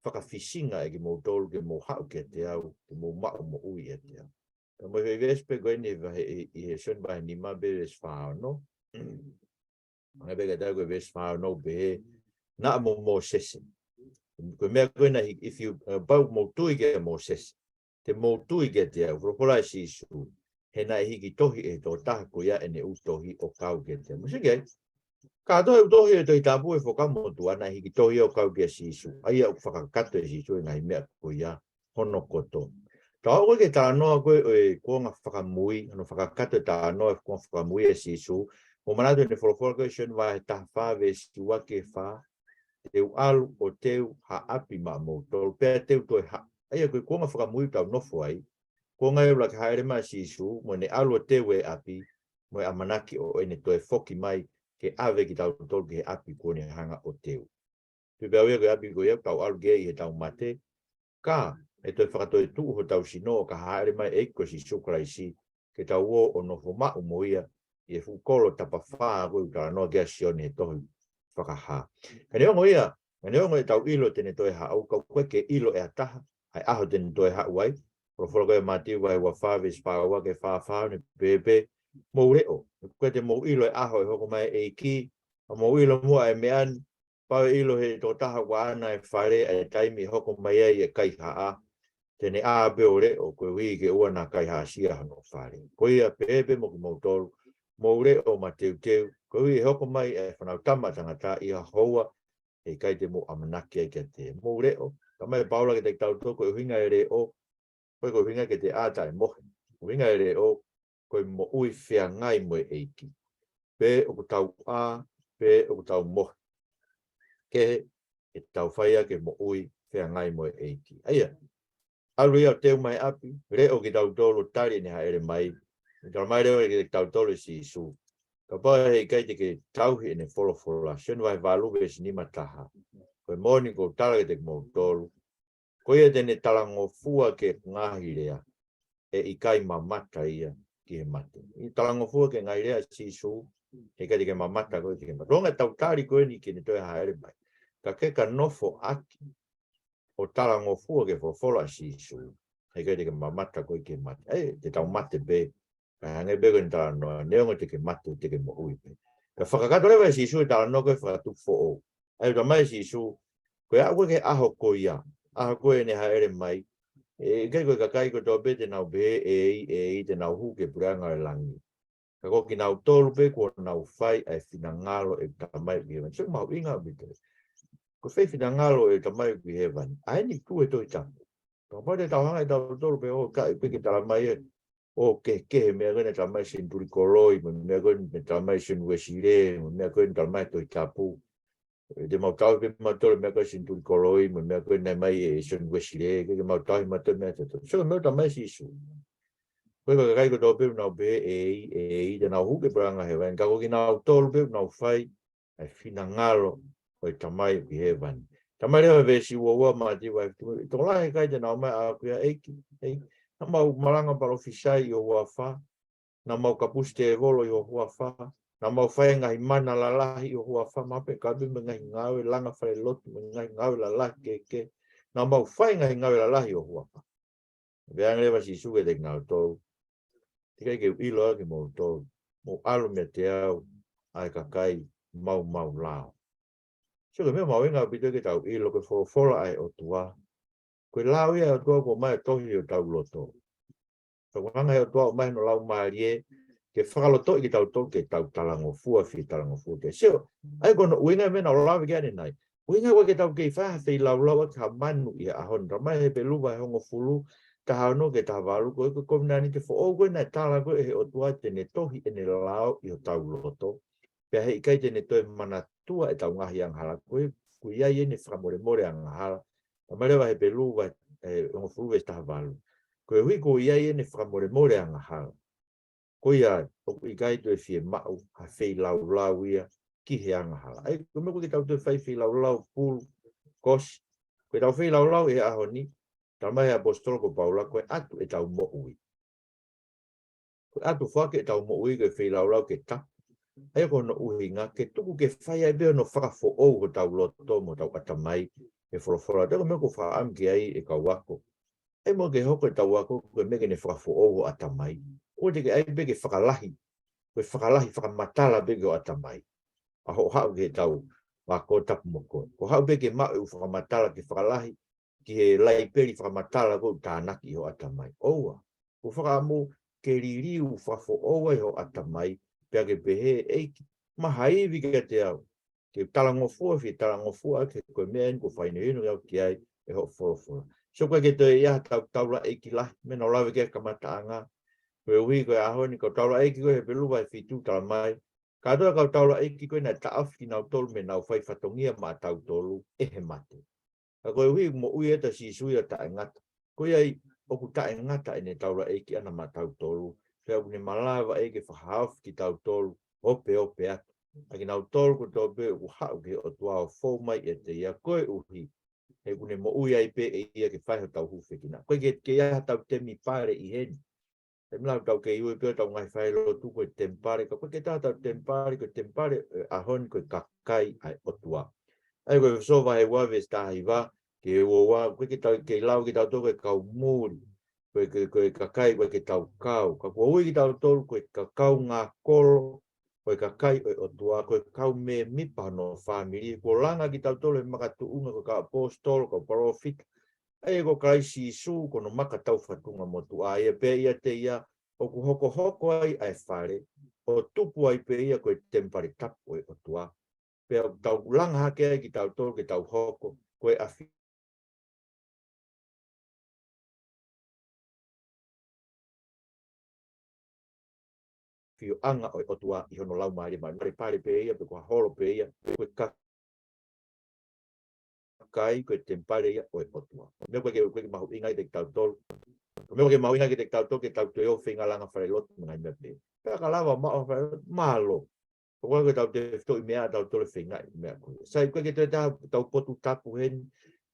fakafisingaʻi kimoutolu ke mou haʻu kiate au, ke mou maʻu moʻui ʻiate au. Ka mo e veesi pē ko eni ʻi he vahe, ʻi, ʻi he Sione vahe nima pē veesi fā ono. Hangē pē ka tau ko e veesi fā ono pehē, naʻa mo Mōsese. Ko e meʻa ko ē naʻe hiki, if you, uh, pau mou tui kia Mōsese, te mou tui kiate au, folofola ʻa Sīsū, he naʻe hiki tohi ʻe he tokotaha ko ia ʻene ʻū tohi ʻo kau kiate au. Mou sio ki ai. Kātoa e ʻū tohi ʻo e Tohi Tapu ʻo e Fuakava Motuʻa naʻe hiki tohi ʻo kau kia Sīsū. ʻA ia ʻoku fakakakato ʻe Sīsū e ngaahi meʻa ko ia hono kotoa. Tau aʻu ko ē ki he talanoa ko ē ʻo e kuonga fakamui, hono fakakakato e talanoa e kuonga fakamui ʻe Sīsū. Mou manatu ʻene folofola ko ē Sione vahe taha fā veesi ua ki he fā. Te u ʻalu ʻo teu ha ʻapi maʻamoutolu, pea te u toe haʻu. ʻA ia ko e kuonga fakamui ʻoku tau nofo ai. Kuonga ʻe ʻuluaki hāʻele mai ʻa Sīsū, mo ʻene ʻalu ʻo teu e ʻapi, mo e ʻamanaki ʻo ʻene toe foki mai ke ʻave kitautolu ki he ʻapi kuo ne hanga ʻo teu. Pea pehē ia ko e ʻapi ko ia ʻoku tau ʻalu ki ai ʻi heʻetau mate, ka ʻe toe fakatoetuʻu hotau sino ʻo ka hāʻele mai e ʻEiki ko Sīsū Kalaisi, ke tau ō ʻo nofo maʻu mo ia ʻi he fuʻu kolo tapafā ko ē ʻoku talanoa ki ai ʻa Sione he tohi Fakahā. Ka neongo ia, ka neongo ʻetau ʻilo te ne toe haʻu, ka ʻoku ʻikai ke ʻilo ʻe ha taha ʻa e ʻaho te ne toe haʻu ai. Folofola ko ē Mātiu vahe ua fā veesi fā ua ki he fā fā ʻo ne pehē pē, mou leʻo, he ʻoku ʻikai te mou ʻilo e ʻaho ʻe hoko mai e ʻEiki, ka mou ʻilo muʻa e meʻa ni, pau ʻe ʻilo ʻe he tokotaha ʻoku ʻaʻana e fale ʻa e taimi ʻe hoko mai ai e kaihaʻa, te ne ʻā pē ʻo leʻo koeʻuhi ke ʻoua naʻa kaihaʻasia hono fale. Ko ia pehē pē mo kimoutolu, mou leʻo mateuteu, koeʻuhi ʻe hoko mai e Fānautama ʻa Tangata ʻi ha houa ʻe ʻikai te mou ʻamanaki ai kiate ia. Mou leʻo, talamai ʻe Paula kiate kitautolu ko e ʻuhinga e leʻo, ʻoku ʻikai ko e ʻuhinga ke te ʻā taʻemohe. ʻUhinga e leʻo, ko e moʻui feangai mo e ʻEiki. Pe ʻoku tau ʻā, pe ʻoku tau mohe. Kehe, ʻe tau fai ʻaki e moʻui feangai mo e ʻEiki. ʻA ia, ʻalu ia ʻo teu mai e ʻapi, leʻo kitautolu ʻo tali ʻene hāʻele mai. Talamai leva kiate kitautolu ʻe Sīsū, kapau he ʻikai te ke tauhi ʻene folofola. Sione vahe valu veesi nima taha. Ko e moʻoni ʻoku ou tala kiate kimoutolu, ko ia te ne talangofua ki heʻeku ngaahi lea, ʻe ʻikai mamata ia ki he mate. ʻI talangofua ki he ngaahi lea ʻa Sīsū, he ʻikai te ke mamata koe ki he mate. Lolotonga ʻetau tali ko eni ke ne toe hāʻele mai, ka ke ka nofo ʻaki ʻo talangofua ki he folofola ʻa Sīsū, he ʻikai te ke mamata koe ki he mate. ʻE, te tau mate pē, ka hangē pē ko ʻene talanoa, neongo te ke mate, te ke moʻui pē. Ka fakakakato leva ʻe Sīsū e talanoa ko ē fakatupu foʻou. ʻA ia ʻoku talamai ʻe Sīsū, ko e aʻu ko ē ki he ʻaho ko ia, ʻaho ko ē ʻene hāʻele mai, ʻe ʻikai ko e kakai kotoa pē te nau pehē, ʻEiki, ʻEiki, te nau hū ki he puleʻanga ʻo e langi. Ka ko kinautolu pē kuo nau fai ʻa e finangalo ʻo ʻeku Tamai ʻoku ʻi hēvani. Sio ki he mahuʻinga ʻaupito. Ko e fai e finangalo ʻo e Tamai ʻoku ʻi hēvani. ʻA eni ʻoku tuʻu he Tohi Tapu. Kapau te tau hanga ʻe tautolu pē ʻo kau pē ke talamai ē, ʻo kehekehe meʻa ko ē naʻe talamai ʻe Senituli Koloi, mo e meʻa ko ē naʻe talamai ʻe Sione Uēsilē, mo e meʻa ko ē naʻe talamai he Tohi Tapu. ʻE, te mau tauhi pē mautolu e meʻa ko ē ʻa Senituli Koloi, mo e meʻa ko ē naʻe mai ʻe Sione Uēsilē, ʻikai ke mau tauhi mautolu e meʻa ʻa e Tohi Tapu. Sio ki he meʻa ʻoku talamai ʻe Sīsū. Ko e kakai kotoa pē ʻoku nau pehē, ʻEiki, ʻEiki, te nau hū ki he puleʻanga ʻo hēvani. Ka ko kinautolu pē ʻoku nau fai ʻa e finangalo ʻo e Tamai ʻoku ʻi hēvani. Talamai leva he veesi ua ua Mātiu vahe fitu, tokolahi e kakai te nau ʻomai ʻaʻaku ia, ʻEiki, ʻEiki, naʻa mau malanga palōfisai ʻi ho huafa, naʻa mau kapusi tēvolo ʻi ho huafa, naʻa mau fai e ngaahi mana lalahi ʻi ho huafa, mahalo pē kau pē mo e ngaahi ngāue langa falelotu, mo e ngaahi ngāue lalahi kehekehe, naʻa mau fai e ngaahi ngāue lalahi ʻi ho huafa. Pehē ange leva ʻe Sīsū kiate kinautolu, teʻeki ai ke u ʻilo ʻa kimoutolu, mou ʻalu meiate au ʻa e kakai maumau lao. Sio ki he meʻa mahuʻinga ʻaupito ke tau ʻilo ko e folofola ʻa e ʻOtua. Ko e lao ia ʻa e ʻOtua ʻoku ʻomai ʻo tohi ʻi hotau loto. Ka ʻoku hanga ʻe he ʻOtua ʻo ʻomai hono Laumālie ke fakalotoʻi kitautolu ke tau talangofua, fie talangofua ki ai. Sio, ʻa ia ko hono ʻuhinga e meʻa naʻa ku lave ki ai ʻanenai. ʻUhinga ʻoku ʻikai ke tau kei fai ha feilaulau ʻaki ha manu ʻi he ʻaho ni. Talamai he Hepelū vahe hongofulu, taha ono ki he taha valu, ko e, ko e kovinānite foʻou ko ē naʻe tala ko ē ʻe he ʻOtua te ne tohi ʻene lao ʻi hotau loto. Pea he ʻikai te ne toe manatua ʻetau ngaahi angahala ko ē, ʻoku ʻi ai ʻene fakamolemole angahala. Talamai leva he Hepelū vahe, ʻe, hongofulu veesi taha valu. Koeʻuhi ko ia ʻene fakamolemole angahala. Ko ia ʻoku ʻikai toe fiemaʻu ha feilaulau ia ki he angahala. ʻA ia, ko e meʻa ʻoku ʻikai ke tau toe fai feilaulau pulu, kosi. Ko ʻetau feilaulau he ʻaho ni, talamai ʻe he ʻaposetolo ko Paula, ko e ʻatu ʻetau moʻui. Ko e ʻatu foaki ʻetau moʻui ko e feilaulau ke tapu. ʻA ia ko hono ʻuhinga, ke tuku ke fai ai pē hono fakafoʻou hotau loto mo hotau ʻatamai ʻe he folofola. Ko e meʻa ʻoku ou fakaʻamu ki ai ʻe kau ako. ʻA ia mo ke hoko ʻetau ako, ko e meʻa ke ne fakafoʻou ho ʻatamai. ʻOua te ke ʻai pē ke fakalahi. Ko e fakalahi fakamatala pē ki ho ʻatamai. ʻA hoʻo haʻu ki heʻetau ako tapu mo koe. Ko e haʻu pē ke maʻu e ʻū fakamatala ke fakalahi ki he laipeli fakamatala ko ē ʻoku tānaki ʻi ho ʻatamai. ʻOua. ʻOku ou fakaʻamu ke liliu fakafoʻou ai ho ʻatamai, pea ke pehē, ʻEiki, maha ivi kiate au. Ke talangofua, fie talangofua, ke ko e meʻa eni ʻoku ou fakahinohino au ki ai ʻe hoʻo folofola. So ko e ke toe ia tau taulaʻeiki lahi, meʻa naʻa ku lave ki ai he kamataʻanga. Koeʻuhi ko e ʻaho ni, ko e taulaʻeiki ko ē he Hepelū vahe fitu talamai. Kātoa e kau taulaʻeiki ko ē naʻe taʻofi kinautolu mei heʻenau fai fatongia maʻatautolu ʻe he mate. Ka koeʻuhi ʻoku moʻui ʻeta Sīsū ia taʻengata. Ko ia ai ʻoku taʻengata ʻene taulaʻeiki ʻana maʻatautolu. Pea ʻoku ne malava ʻe ia ke fakahaofi kitautolu, opeope atu. ʻA kinautolu kotoa pē ʻoku haʻu ki he ʻOtua ʻo fou mai ʻiate ia koeʻuhi. He ʻoku ne moʻui ai pē ʻe ia ke fai hotau hūfekina. Ko e ke, ke ia tau temipale ʻi heni. Te mila tau kei ui pē ʻetau ngaahi failotu ko e temipale, ka ko e ke taha tau temipale, ko e temipale, ʻe, ʻaho ni ko e kakai ʻa e ʻOtua. ʻA ia ko ʻEfesō vahe ua veesi taha hiva, ki he ua ua, ko e ke tau kei lau kitautolu ko e kau muli, ko e, ko e, ko e kakai, ko e ke tau kau. Ka kuo ui kitautolu ko e kau ngākolo, ko e kakai ʻo e ʻOtua, ko e kau mēmipa hono fāmili, kuo langa kitautolu he makatuʻunga ko e kau ʻaposetolo, kau palōfita, ʻa ia ko Kalaisi Sīsū, ko hono maka taufatungamotuʻa ia, pea ʻiate ia, ʻoku hokohoko ai ʻa e fale, ʻo tupu ai pē ia ko e temipale tapu ʻo e ʻOtua. Pea ʻoku tau langa hake ai kitautolu ke tau hoko, ko e ʻafi fioʻanga ʻo e ʻOtua ʻi hono laumālie mai. Temipale pē ia, pe ko ha holo pē ia, ko e kakai, ko e temipale ia ʻo e ʻOtua. Meʻa ko ē ke, ko e ke mahuʻinga kiate kitautolu. Meʻa ko ē ke mahuʻinga kiate kitautolu, ke tau toe ō feinga langa falelotu, mo e ngaahi meʻa pehē. Pea ka lava maʻu falelotu, mālō. ʻOku ʻikai ko e tau tefitoʻi meʻa, tau tole feinga ʻi meʻa ko ē. Sai, ko e ke toe taha tau potu tapu heni,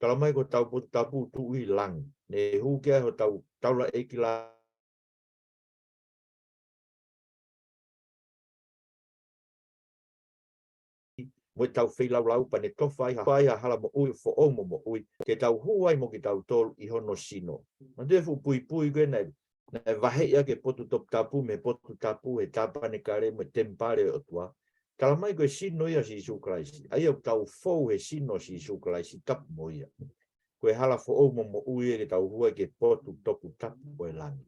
talamai ko e tau potu tapu tuʻu ʻi langi. Ne hū ki ai hotau taulaʻeiki lahi mo e tau feilaulau pea ne tofa ai ha, ai ha hala moʻui foʻou mo moʻui, ke tau hū ai mo kitautolu ʻi hono sino. Manatuʻi e fuʻu puipui ko ē naʻe, naʻe vaheʻi ʻaki e potu toputapu mei he potu tapu, he tāpanekale mo e temipale ʻo e ʻOtua. Talamai ko e sino ia ʻo Sīsū Kalaisi. ʻA ia ʻoku tau fou he sino ʻo Sīsū Kalaisi, tapu mo ia. Ko e hala foʻou mo moʻui ē ke tau hū ai ki he potu toputapu ʻo e langi.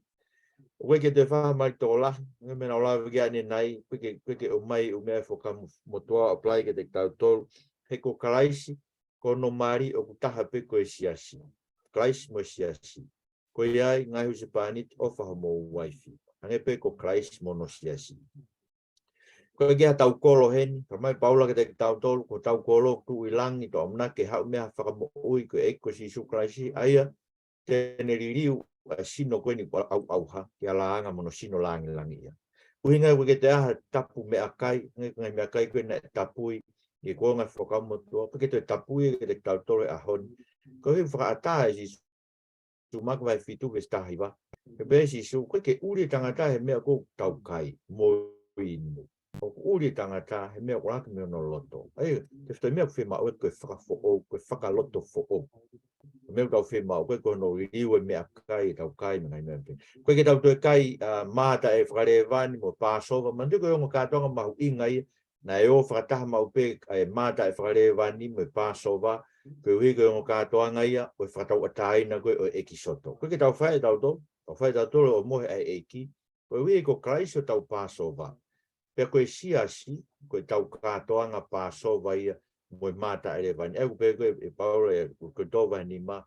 ʻOku ʻikai ke toe fakamālō tokolahi, ngaahi meʻa naʻa ku lave ki ai ʻanenai, ʻoku ʻikai ke, ʻoku ʻikai ke ʻomai ʻū meʻa fakamotuʻa ʻo apply kiate kitautolu, he ko Kalaisi, ko hono mali ʻoku taha pē ko e siasi. Kalaisi mo e siasi. Ko ia ai, ngaahi husepāniti, ʻofa homou uaifi. Hangē pē ko Kalaisi mo hono siasi. Ko e ke ha tau kolo heni, talamai ʻe Paula kiate kitautolu, ko hotau kolo, tuʻu ʻi langi, toʻo ʻamanaki ke haʻu mei ai ha Fakamoʻui, ko e ʻEiki ko Sīsū Kalaisi, ʻa ia, te ne liliu ʻa e sino ko eni ʻoku ʻauʻauha, ke ʻalaanga mo hono sino lāngilangiʻia. ʻUhinga ʻoku ʻikai ke toe ʻi ai ha tapu meʻakai, ngaahi, ngaahi meʻakai ko ē naʻe tapui, ʻi he kuonga fakamotuʻa, ʻoku ʻikai ke toe tapui kiate kitautolu he ʻaho ni. Koeʻuhi fakaʻatā ʻe Sīsū Sū Maʻake vahe fitu veesi taha hiva. Pea pehē ʻe Sīsū, ʻoku ʻikai ke ʻuli e tangata he meʻa ʻoku tau kai, mo inu. ʻOku ʻuli e tangata he meʻa ʻoku laka mei hono loto. ʻA ia, tefitoʻi meʻa ʻoku fiemaʻu ʻe koe fakafoʻou, ko e fakalotofoʻou. Meʻa ʻoku tau fiemaʻu, ʻoku ʻikai ko hono liliu e meʻakai ʻe tau kai, mo e ngaahi meʻa pehē. ʻOku ʻikai ke tau toe kai, ʻa, mā taʻefakalēvani mo Pāsova, manatuʻi ko e ongo kātoanga mahuʻinga ia, naʻe ō fakataha maʻu pē ʻa e mā taʻefakalēvani mo e Pāsova, koeʻuhi ko e ongo kātoanga ia ʻo e fakatauʻatāina ko ē ʻo e ʻEkisoto. ʻOku ʻikai ke tau fai ʻe tautolu, tau fai ʻe tautolu ʻo mohe ʻa e ʻEiki, koeʻuhi ko Kalaisi hotau Pāsova. Pea ko e siasi, ko ʻetau kātoanga Pāsova ia mo e mā taʻelēvani. ʻA ia ʻoku pehē ko ē ʻe Paula ʻi he Kolinitō vahe nima,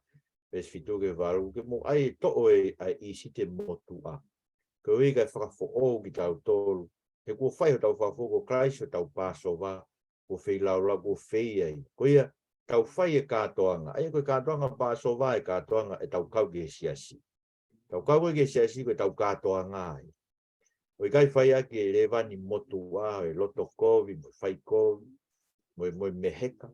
veesi fitu ki he valu, ke mou ʻai ʻo toʻo ʻa e ʻīsite motuʻa. Koeʻuhi kae fakafoʻou kitautolu. He kuo fai hotau fakafoʻou, ko Kalaisi hotau Pāsova, kuo feilaulau, kuo fai ai. Ko ia, tau fai e kātoanga. ʻA ia ko e kātoanga Pāsova e kātoanga ʻetau kau ki he siasi. Tau kau ki he siasi ko ʻetau kātoanga ai. ʻOku ʻikai fai ʻaki e lēvani motuʻa, e loto kovi, mo e fai kovi, mo e, mo e meheka.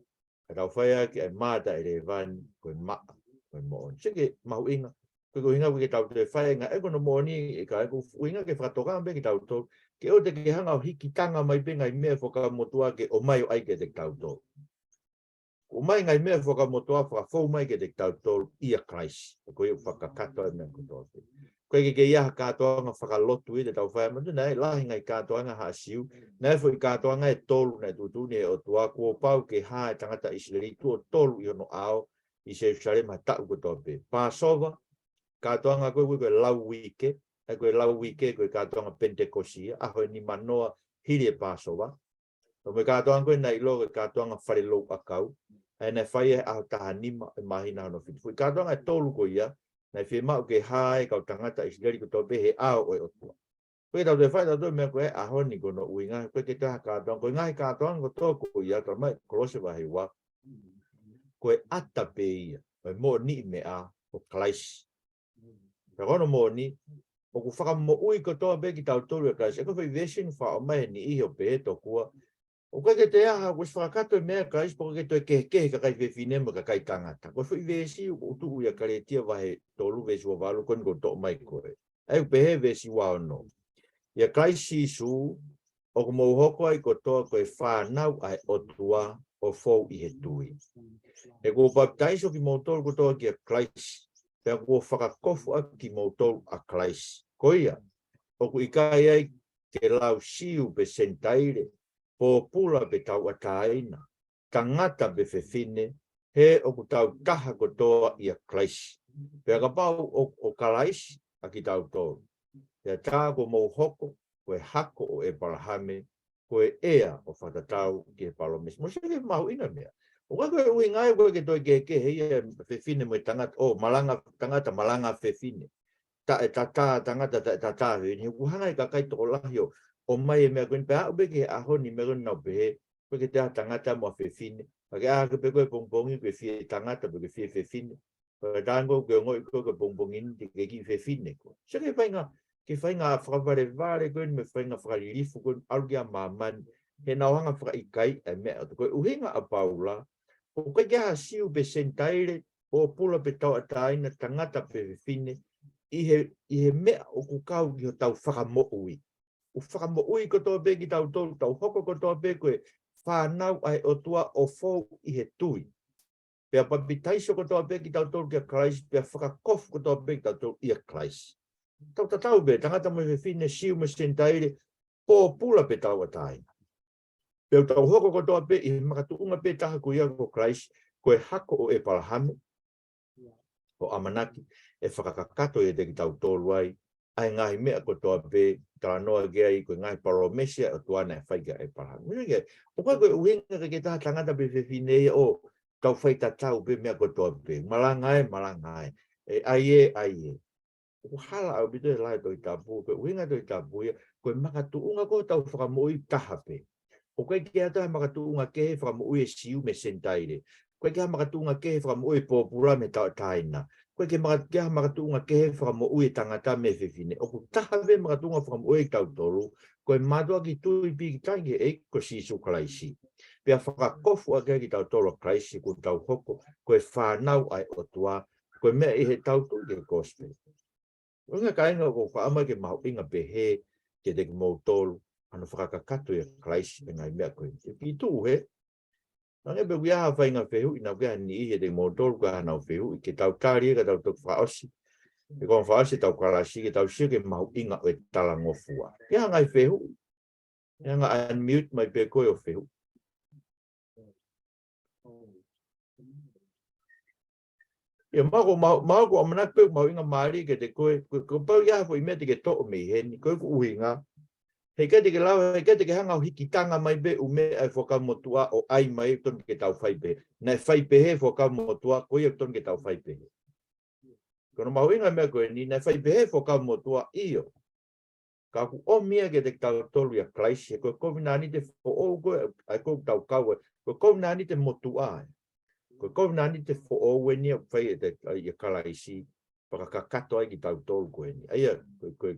Ka tau fai ʻaki ʻa e mata e lēvani, ko e maʻa, ko e moʻoni. Sio ki he mahuʻinga, ko e ʻuhinga ke tau toe fai e ngaahi, ʻa ia ko hono moʻoni, ʻe ka ʻoku ʻuhinga ke fakatokanga pē kitautolu, ke ʻoua te ke hanga ʻo hikitanga mai pē ngaahi meʻa Fuakava Motuʻa ke ʻomai ʻo ʻai kiate kitautolu. Kuo ʻomai ngaahi meʻa Fuakava Motuʻa fakafou mai kiate kitautolu ʻia Kalaisi. Ko ia ʻoku fakakakato ai e meʻa kotoa pē. Ko e ke ke ʻi ai ha kātoanga fakalotu ia te tau fai, manatuʻi naʻe lahi ngaahi kātoanga Haʻa Siu, naʻe foʻi kātoanga ʻe tolu naʻe tuʻutuʻuni ʻe he ʻOtua kuo pau ke hā e tangata ʻIsileli tuʻo tolu ʻi hono ʻao ʻi Selusalema taʻu kotoa pē. Pāsova, kātoanga ko ē ko e lau uike, ʻa ia ko e lau uike ko e kātoanga Penitekosi ia, ʻaho ʻe nimanoa hili e Pāsova. Ko e kātoanga ko ē naʻe ʻiloa ko e kātoanga fale louʻakau, ʻa ia naʻe fai he ʻaho taha nima e māhina hono fitu. Foʻi kātoanga ʻe tolu ko ia, naʻe fiemaʻu ke hā e kau tangata ʻIsileli kotoa pē he ʻao ʻo e ʻOtua. Ko e tau toe fai tautolu meʻa ko e ʻaho ni ko hono ʻuhinga, ko e ke taha kātoanga, ko e ngaahi kātoanga kotoa ko ia, tau mai Kolose vahe ua, ko e ʻata pē ia, ko e moʻoniʻi meʻa ʻo Kalaisi. Pea ko hono moʻoni, ʻoku fakamoʻui kotoa pē kitautolu ʻia Kalaisi. ʻA ia ko e foʻi veesi ʻoku faʻo mai he niʻihi ʻo pehē tokua, ʻoku ʻikai ke toe ʻi ai ha, kuo ʻosi fakakakato e meʻa ʻia Kalaisi, pea ʻoku ʻikai ke toe kehekehe kakai fefine mo e kakai tangata. Ko e foʻi veesi ʻoku tuʻu ʻia Kalētia vahe tolu veesi ua valu ko eni ʻoku toʻo mai ko ē. ʻA ia ʻoku pehē veesi ua ono. ʻIa Kalaisi Sīsū, ʻoku mou hoko ai kotoa ko e fānau ʻa e ʻOtua ʻo fou ʻi he tui. He kuo papitaiso kimoutolu kotoa kia Kalaisi, pea kuo fakakofu ʻaki kimoutolu ʻa Kalaisi. Ko ia, ʻoku ʻikai ai ke lau Siu pe Senitaile, pōpula pe tauʻatāina, tangata pe fefine, he ʻoku tau taha kotoa ʻia Kalaisi. Pea kapau ʻoku, ʻo Kalaisi ʻa kitautolu, pea tā kuo mou hoko ko e hako ʻo ʻĒpalahame, ko e ʻea ʻo fakatatau ki he palōmesi. Mou sio ki he mahuʻinga e meʻa. ʻOku ʻikai ko e ʻuhinga ia ko e ke toe kehekehe ia e fefine mo e tangata, ʻo malanga tangata, malanga fefine. Taʻetatā tangata, taʻetatā fefine. He ʻoku hanga ʻe he kakai tokolahi ʻo, ʻomai e meʻa ko eni pea aʻu pē ki he ʻaho ni meʻa ko eni naʻa nau pehē, ko e ke toe ʻi ai ha tangata mo ha fefine. Ka ke ʻā hake pē koe he pongipongi, ko e fie tangata, pe ko e fie fefine. Pea tango ke ongoʻi koe ko e pongipongi ni te ke kiʻi fefine koe. Sio ki he faʻahinga, ki he faʻahinga fakavalevale ko eni mo e faʻahinga fakalilifu ko eni ʻalu ki ʻa māmani. He nau hanga fakaʻikaiʻi e meʻa ʻoku, ko e ʻuhinga ʻa Paula, ʻoku ʻikai ke ʻi ai ha Siu pe Senitaile, pōpula pe tauʻatāina, tangata pe fefine, ʻi he, ʻi he meʻa ʻoku kau ki hotau fakamoʻui. ʻOku fakamoʻui kotoa pē kitautolu, tau hoko kotoa pē ko e fānau ʻa e ʻOtua ʻo fou ʻi he tui. Pea papitaiso kotoa pē kitautolu kia Kalaisi, pea fakakofu kotoa pē kitautolu ʻia Kalaisi. Tau tatau pē, tangata mo e fefine, Siu mo e Senitaile, pōpula pe tauʻatāina. Pea ʻoku tau hoko kotoa pē ʻi he makatuʻunga pē taha ko ia ko Kalaisi, ko e hako ʻo ʻĒpalahame, ʻo ʻamanaki ʻe fakakakato ʻiate kitautolu ai ʻa e ngaahi meʻa kotoa pē, talanoa ki ai ko e ngaahi palōmesi ʻa e ʻOtua naʻe fai kia ʻĒpalahame. Mou sio ki ai, ʻoku ʻikai ko e ʻuhinga ke ke taha tangata pe fefine ia ʻo tau fai tatau pē meʻa kotoa pē. Malanga ē, malanga ē. ʻE ʻai ē, ʻai ē. ʻOku hala ʻaupito he lahi Tohi Tapu, ko e ʻuhinga Tohi Tapu ia, ko e makatuʻunga ko ē hotau fakamoʻui taha pē. ʻOku ʻikai ke ʻi ai ha makatuʻunga kehe fakamoʻui e Siu mei he Senitaile. ʻOku ʻikai ke ʻi ai ha makatuʻunga kehe fakamoʻui e pōpula mei he tauʻatāina. ʻOku ʻikai ke maka-, ke ʻi ai ha makatuʻunga kehe fakamoʻui e tangata mei he fefine. ʻOku taha pē makatuʻunga fakamoʻui kitautolu, ko e mātuʻaki tui pīkitai ki he ʻEiki ko Sīsū Kalaisi. Pea fakakofu ʻaki kitautolu ʻa Kalaisi kuo tau hoko ko e fānau ʻa e ʻOtua, ko e meʻa ʻi heʻetau tui ki he kosipeli. ʻUhinga kāinga ʻoku ou fakaʻamu ke mahuʻinga pehē kiate kimoutolu, hono fakakakato ʻia Kalaisi e ngaahi meʻa ko ē. Ke tuʻu hē, hangē pē ʻoku ʻi ai ha faʻahinga fehuʻi, naʻa ʻoku ʻi ai ha niʻihi ʻiate kimoutolu ʻoku ʻi ai haʻanau fehuʻi, ke tau tali ē ka tau toki fakaʻosi. He ko e fakaʻosi ʻetau kalasi, ke tau sio ki he mahuʻinga ʻo e talangofua. ʻI ai ha ngaahi fehuʻi, ʻi ai ha ngaahi unmute mai pē koe ʻo fehuʻi. ʻIa, mahalo, mahalo, mahalo ʻoku ʻamanaki pē mahuʻinga mālie kiate koe, ko, kapau ʻi ai ha foʻi meʻa te ke toʻo mei heni, ko e ʻuhinga. He ʻikai te ke lava, he ʻikai te ke hanga ʻo hikitanga mai pē ʻū meʻa ʻa e Fuakava Motuʻa ʻo ʻai mai ʻoku totonu ke tau fai pehē. Naʻe fai pehē Fuakava Motuʻa, ko ia ʻoku totonu ke tau fai pehē. Ko hono mahuʻinga meʻa ko eni, naʻe fai pehē Fuakava Motuʻa ʻio. Ka ʻoku ʻomi ia kiate kitautolu ʻia Kalaisi, he ko e kovinānite foʻou ko ē, ʻa ia ʻoku tau kau ai, ko e kovinānite motuʻa ē. Ko e kovinānite foʻou eni ʻoku fai ʻe he, ʻa ia Kalaisi, fakakakato ai kitautolu ko eni. ʻA ia, ko, ko, ko